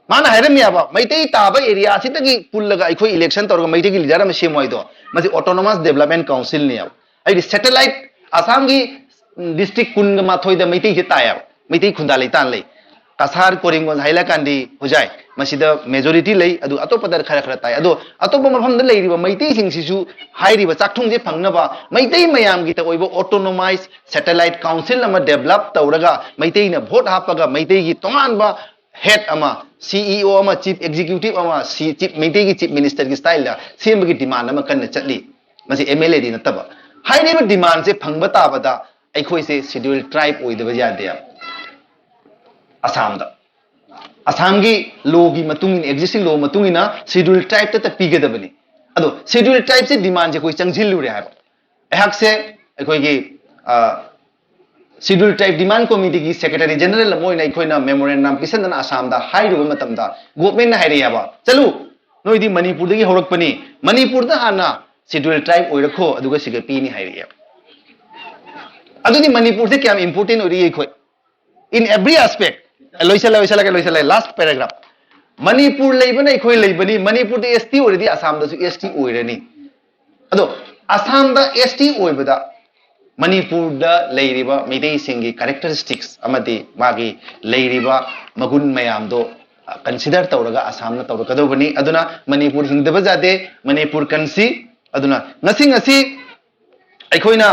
ꯃꯥꯅ ꯍꯥꯏꯔꯝꯃꯦꯕ, ꯃꯩꯇꯩ ꯇꯥꯕ area ꯁꯤꯗꯒꯤ ꯄꯨꯜꯂꯒ ꯑꯩꯈꯣꯏ election ꯇꯧꯔꯒ ꯃꯩꯇꯩꯒꯤ leader ꯑꯃ ꯁꯦꯝꯃꯣ ꯍꯥꯏꯗꯣ, ꯃꯁꯤ Autonomous Development Council ꯅꯦꯕ꯫ ꯍꯥꯏꯗꯤ satellite, ꯑꯁꯥꯝꯒꯤ district ꯀꯨꯟꯒ ꯃꯥꯊꯣꯏꯗ ꯃꯩꯇꯩꯁꯦ ꯇꯥꯏꯌꯦꯕ, ꯃꯩꯇꯩ ꯈꯨꯟꯗꯥ ꯂꯩꯇꯥꯟ ꯂꯩ꯫ ꯀꯁꯥꯔ, ꯀꯣꯔꯤꯝꯒꯣꯟ, ꯍꯥꯏꯂꯥꯀꯥꯟꯗꯤ, ꯍꯣꯖꯥꯏ, ꯃꯁꯤꯗ majority ꯂꯩ꯫ ꯑꯗꯨ ꯑꯇꯣꯞꯄꯗ ꯈꯔ ꯈꯔ ꯇꯥꯏ꯫ ꯑꯗꯣ ꯑꯇꯣꯞꯄ ꯃꯐꯝꯗ ꯂꯩꯔꯤꯕ ꯃꯩꯇꯩꯁꯤꯡꯁꯤꯁꯨ ꯍꯥꯏꯔꯤꯕ ꯆꯥꯛꯊꯨꯡꯁꯦ ꯐꯪꯅꯕ ꯃꯩꯇꯩ ꯃꯌꯥꯝꯒꯤꯇ ꯑꯣꯏꯕ autonomous satellite council ꯑꯃ develop ꯇꯧꯔꯒ ꯃꯩꯇꯩꯅ vote ꯍꯥꯞꯄꯒ ꯃꯩꯇꯩꯒꯤ ꯇꯣꯉꯥꯟꯕ head ꯑꯃ, CEO ꯑꯃ, chief executive ꯑꯃ, ꯁꯤ-, chief, ꯃꯩꯇꯩꯒꯤ chief minister ꯒꯤ style ꯗ ꯁꯦꯝꯕꯒꯤ demand ꯑꯃ ꯀꯟꯅ ꯆꯠꯂꯤ꯫ ꯃꯁꯤ MLA ꯗꯤ ꯅꯠꯇꯕ꯫ ꯍꯥꯏꯔꯤꯕ demand ꯁꯦ ꯐꯪꯕ ꯇꯥꯕꯗ ꯑꯩꯈꯣꯏꯁꯦ schedule tribe ꯑꯣꯏꯗꯕ ꯌꯥꯗꯦ ꯑꯁꯥꯝꯗ꯫ ꯑꯁꯥꯝꯒꯤ ꯂꯣꯒꯤ ꯃꯇꯨꯡ ꯏꯟꯅ, ꯑꯦꯛꯖꯤꯁꯇꯤꯡ ꯂꯣ ꯃꯇꯨꯡ ꯏꯟꯅ ꯁꯦꯗ꯭ꯌꯨꯜ ꯇ꯭ꯔꯥꯏꯕꯇ ꯄꯤꯒꯗꯕꯅꯤ꯫ ꯑꯗꯣ ꯁꯦꯗ꯭ꯌꯨꯜ ꯇ꯭ꯔꯥꯏꯕꯁꯦ ꯗꯤꯃꯥꯟꯁꯦ ꯑꯩꯈꯣꯏ ꯆꯪꯁꯤꯜꯂꯨꯔꯦ ꯍꯥꯏꯕ꯫ ꯑꯩꯍꯥꯛꯁꯦ ꯑꯩꯈꯣꯏꯒꯤ ꯁꯦꯗ꯭ꯌꯨꯜ ꯇ꯭ꯔꯥꯏꯕ ꯗꯤꯃꯥꯟ ꯀꯣꯃꯤꯇꯤꯒꯤ ꯁꯦꯀ꯭ꯔꯦꯇꯔꯤ ꯖꯦꯅꯔꯦꯜ ꯑꯃ ꯑꯣꯏꯅ ꯑꯩꯈꯣꯏꯅ ꯃꯦꯃꯣꯔꯦꯟꯗꯝ ꯄꯤꯁꯟꯗꯅ ꯑꯁꯥꯝꯗ ꯍꯥꯏꯔꯨꯕ ꯃꯇꯝꯗ, ꯒꯣꯚꯔꯟꯃꯦꯟꯠꯅ ꯍꯥꯏꯔꯛꯑꯦꯕ, "ꯆꯠꯂꯨ, ꯅꯣꯏꯗꯤ ꯃꯅꯤꯄꯨꯔꯗꯒꯤ ꯍꯧꯔꯛꯄꯅꯤ, ꯃꯅꯤꯄꯨꯔꯗ ꯍꯥꯟꯅ ꯁꯦꯗ꯭ꯌꯨꯜ ꯇ꯭ꯔꯥꯏꯕ ꯑꯣꯏꯔꯛꯈꯣ, ꯑꯗꯨꯒ ꯁꯤꯒ ꯄꯤꯅꯤ" ꯍꯥꯏꯔꯛꯑꯦꯕ꯫ ꯑꯗꯨꯗꯤ ꯃꯅꯤꯄꯨꯔꯁꯦ ꯀꯌꯥꯝ ꯏꯝꯄꯣꯔꯇꯦꯟ ꯑꯣꯏꯔꯤ ꯑꯩꯈꯣꯏ? In every aspect. ꯂꯣꯏꯁꯜꯂꯦ, ꯂꯣꯏꯁꯜꯂꯒꯦ, ꯂꯣꯏꯁꯜꯂꯦ, ꯂꯥꯁ ꯄꯦꯔꯥꯒ꯭ꯔꯥꯐ꯫ ꯃꯅꯤꯄꯨꯔ ꯂꯩꯕꯅ ꯑꯩꯈꯣꯏ ꯂꯩꯕꯅꯤ, ꯃꯅꯤꯄꯨꯔꯗ ꯑꯦꯁ ꯇꯤ ꯑꯣꯏꯔꯗꯤ ꯑꯁꯥꯝꯗꯁꯨ ꯑꯦꯁ ꯇꯤ ꯑꯣꯏꯔꯅꯤ꯫ ꯑꯗꯣ ꯑꯁꯥꯝꯗ ꯑꯦꯁ ꯇꯤ ꯑꯣꯏꯕꯗ ꯃꯅꯤꯄꯨꯔꯗ ꯂꯩꯔꯤꯕ ꯃꯩꯇꯩꯁꯤꯡꯒꯤ ꯀꯦꯔꯦꯛꯇꯔꯤꯁꯇꯤꯛꯁ ꯑꯃꯗꯤ ꯃꯥꯒꯤ ꯂꯩꯔꯤꯕ ꯃꯒꯨꯟ ꯃꯌꯥꯝꯗꯣ ꯀꯟꯁꯤꯗꯔ ꯇꯧꯔꯒ ꯑꯁꯥꯝꯅ ꯇꯧꯔꯛꯀꯗꯧꯕꯅꯤ꯫ ꯑꯗꯨꯅ ꯃꯅꯤꯄꯨꯔ ꯍꯤꯡꯗꯕ ꯌꯥꯗꯦ, ꯃꯅꯤꯄꯨꯔ ꯀꯟꯁꯤ꯫ ꯑꯗꯨꯅ ꯉꯁꯤ, ꯉꯁꯤ ꯑꯩꯈꯣꯏꯅ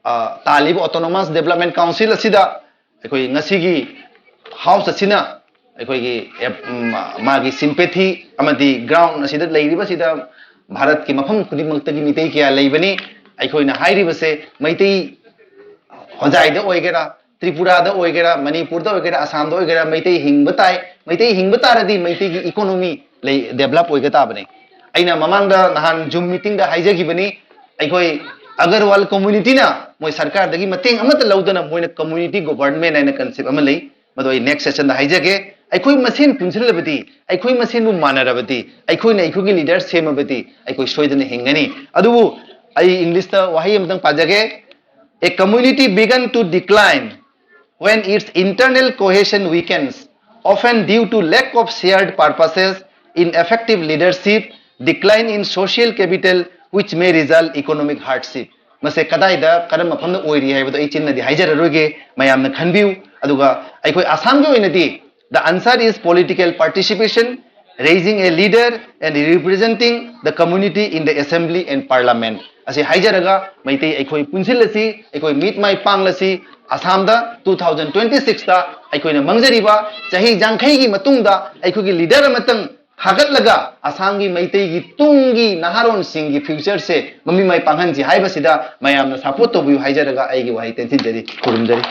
ꯑ, ꯇꯥꯜꯂꯤꯕ ꯑꯣꯇꯣꯅꯣꯃꯁ ꯗꯦꯕꯂꯞꯃꯦꯟ ꯀꯥꯎꯟꯁꯤꯜ ꯑꯁꯤꯗ ꯑꯩꯈꯣꯏ ꯉꯁꯤꯒꯤ ꯍꯥꯎꯁ ꯑꯁꯤꯅ ꯑꯩꯈꯣꯏꯒꯤ ꯑꯦꯞ-, ꯎꯝ, ꯃꯥꯒꯤ ꯁꯤꯝꯄꯦꯊꯤ ꯑꯃꯗꯤ ꯒ꯭ꯔꯥꯎꯟ ꯑꯁꯤꯗ ꯂꯩꯔꯤꯕꯁꯤꯗ ꯚꯥꯔꯠꯀꯤ ꯃꯐꯝ ꯈꯨꯗꯤꯡꯃꯛꯇꯒꯤ ꯃꯤꯇꯩ ꯀꯌꯥ ꯂꯩꯕꯅꯤ꯫ ꯑꯩꯈꯣꯏꯅ ꯍꯥꯏꯔꯤꯕꯁꯦ ꯃꯩꯇꯩ ꯍꯣꯖꯥꯏꯗ ꯑꯣꯏꯒꯦꯔꯥ, ꯇ꯭ꯔꯤꯄꯨꯔꯥꯗ ꯑꯣꯏꯒꯦꯔꯥ, ꯃꯅꯤꯄꯨꯔꯗ ꯑꯣꯏꯒꯦꯔꯥ, ꯑꯁꯥꯝꯗ ꯑꯣꯏꯒꯦꯔꯥ, ꯃꯩꯇꯩ ꯍꯤꯡꯕ ꯇꯥꯏ꯫ ꯃꯩꯇꯩ ꯍꯤꯡꯕ ꯇꯥꯔꯗꯤ ꯃꯩꯇꯩꯒꯤ ꯏꯀꯣꯅꯣꯃꯤ ꯂꯩ, ꯗꯦꯕꯂꯞ ꯑꯣꯏꯒ ꯇꯥꯕꯅꯤ꯫ ꯑꯩꯅ ꯃꯃꯥꯡꯗ ꯅꯍꯥꯟ ꯖꯨꯝ ꯃꯤꯇꯤꯡꯗ ꯍꯥꯏꯖꯈꯤꯕꯅꯤ, ꯑꯩꯈꯣꯏ ꯑꯒꯔꯋꯥꯜ ꯀꯝꯃ꯭ꯌꯨꯅꯤꯇꯤꯅ ꯃꯣꯏ ꯁꯔꯀꯥꯔꯗꯒꯤ ꯃꯇꯦꯡ ꯑꯃꯠꯇ ꯂꯧꯗꯅ ꯃꯣꯏꯅ ꯀꯝꯃ꯭ꯌꯨꯅꯤꯇꯤ ꯒꯣꯚꯔꯟꯃꯦꯟꯠ ꯍꯥꯏꯅ ꯀꯟꯁꯦꯞ ꯑꯃ ꯂꯩ, ꯃꯗꯨ ꯑꯩ ꯅꯦꯛꯁ ꯁꯦꯁꯟꯗ ꯍꯥꯏꯖꯒꯦ꯫ ꯑꯩꯈꯣꯏ ꯃꯁꯦꯟ ꯄꯨꯟꯁꯤꯜꯂꯕꯗꯤ, ꯑꯩꯈꯣꯏ ꯃꯁꯦꯟꯕꯨ ꯃꯥꯟꯅꯔꯕꯗꯤ, ꯑꯩꯈꯣꯏꯅ ꯑꯩꯈꯣꯏꯒꯤ ꯂꯤꯗꯔ ꯁꯦꯝꯃꯕꯗꯤ ꯑꯩꯈꯣꯏ ꯁꯣꯏꯗꯅ ꯍꯤꯡꯒꯅꯤ꯫ ꯑꯗꯨꯕꯨ ꯑꯩ ꯏꯪꯂꯤꯁꯇ ꯋꯥꯍꯩ ꯑꯃꯇꯪ ꯄꯥꯖꯒꯦ: "A community began to decline when its internal cohesion weakens, often due to lack of shared purposes, ineffective leadership, decline in social capital, which may result economic hardship." ꯃꯁꯦ ꯀꯗꯥꯏꯗ, ꯀꯔꯝꯕ ꯃꯐꯝꯗ ꯑꯣꯏꯔꯤ ꯍꯥꯏꯕꯗꯣ ꯑꯩ ꯆꯤꯟꯅꯗꯤ ꯍꯥꯏꯖꯔꯔꯣꯏꯒꯦ, ꯃꯌꯥꯝꯅ ꯈꯟꯕꯤꯌꯨ꯫ ꯑꯗꯨꯒ ꯑꯩꯈꯣꯏ ꯑꯁꯥꯝꯒꯤ ꯑꯣꯏꯅꯗꯤ, the answer is political participation, raising a leader and representing the community in the assembly and parliament. ꯑꯁꯤ ꯍꯥꯏꯖꯔꯒ ꯃꯩꯇꯩ ꯑꯩꯈꯣꯏ ꯄꯨꯟꯁꯤꯜꯂꯁꯤ, ꯑꯩꯈꯣꯏ ꯃꯤꯠ ꯃꯥꯏ ꯄꯥꯡꯂꯁꯤ꯫ ꯑꯁꯥꯝꯗ two thousand twenty sixꯇ ꯑꯩꯈꯣꯏꯅ ꯃꯥꯡꯖꯔꯤꯕ ꯆꯍꯤ ꯌꯥꯡꯈꯩꯒꯤ ꯃꯇꯨꯡꯗ ꯑꯩꯈꯣꯏꯒꯤ ꯂꯤꯗꯔ ꯑꯃꯇꯪ ꯍꯥꯒꯠꯂꯒ ꯑꯁꯥꯝꯒꯤ ꯃꯩꯇꯩꯒꯤ ꯇꯨꯡꯒꯤ ꯅꯍꯥꯔꯣꯟꯁꯤꯡꯒꯤ ꯐ꯭ꯌꯨꯆꯔꯁꯦ ꯃꯃꯤ ꯃꯥꯏ ꯄꯥꯡꯍꯟꯁꯤ ꯍꯥꯏꯕꯁꯤꯗ ꯃꯌꯥꯝꯅ ꯁꯄꯣꯔꯠ ꯇꯧꯕꯤꯌꯨ ꯍꯥꯏꯖꯔꯒ ꯑꯩꯒꯤ ꯋꯥꯍꯩ ꯇꯦꯟꯁꯤꯟꯖꯔꯤ꯫ ꯈꯨꯔꯨꯝꯖꯔꯤ꯫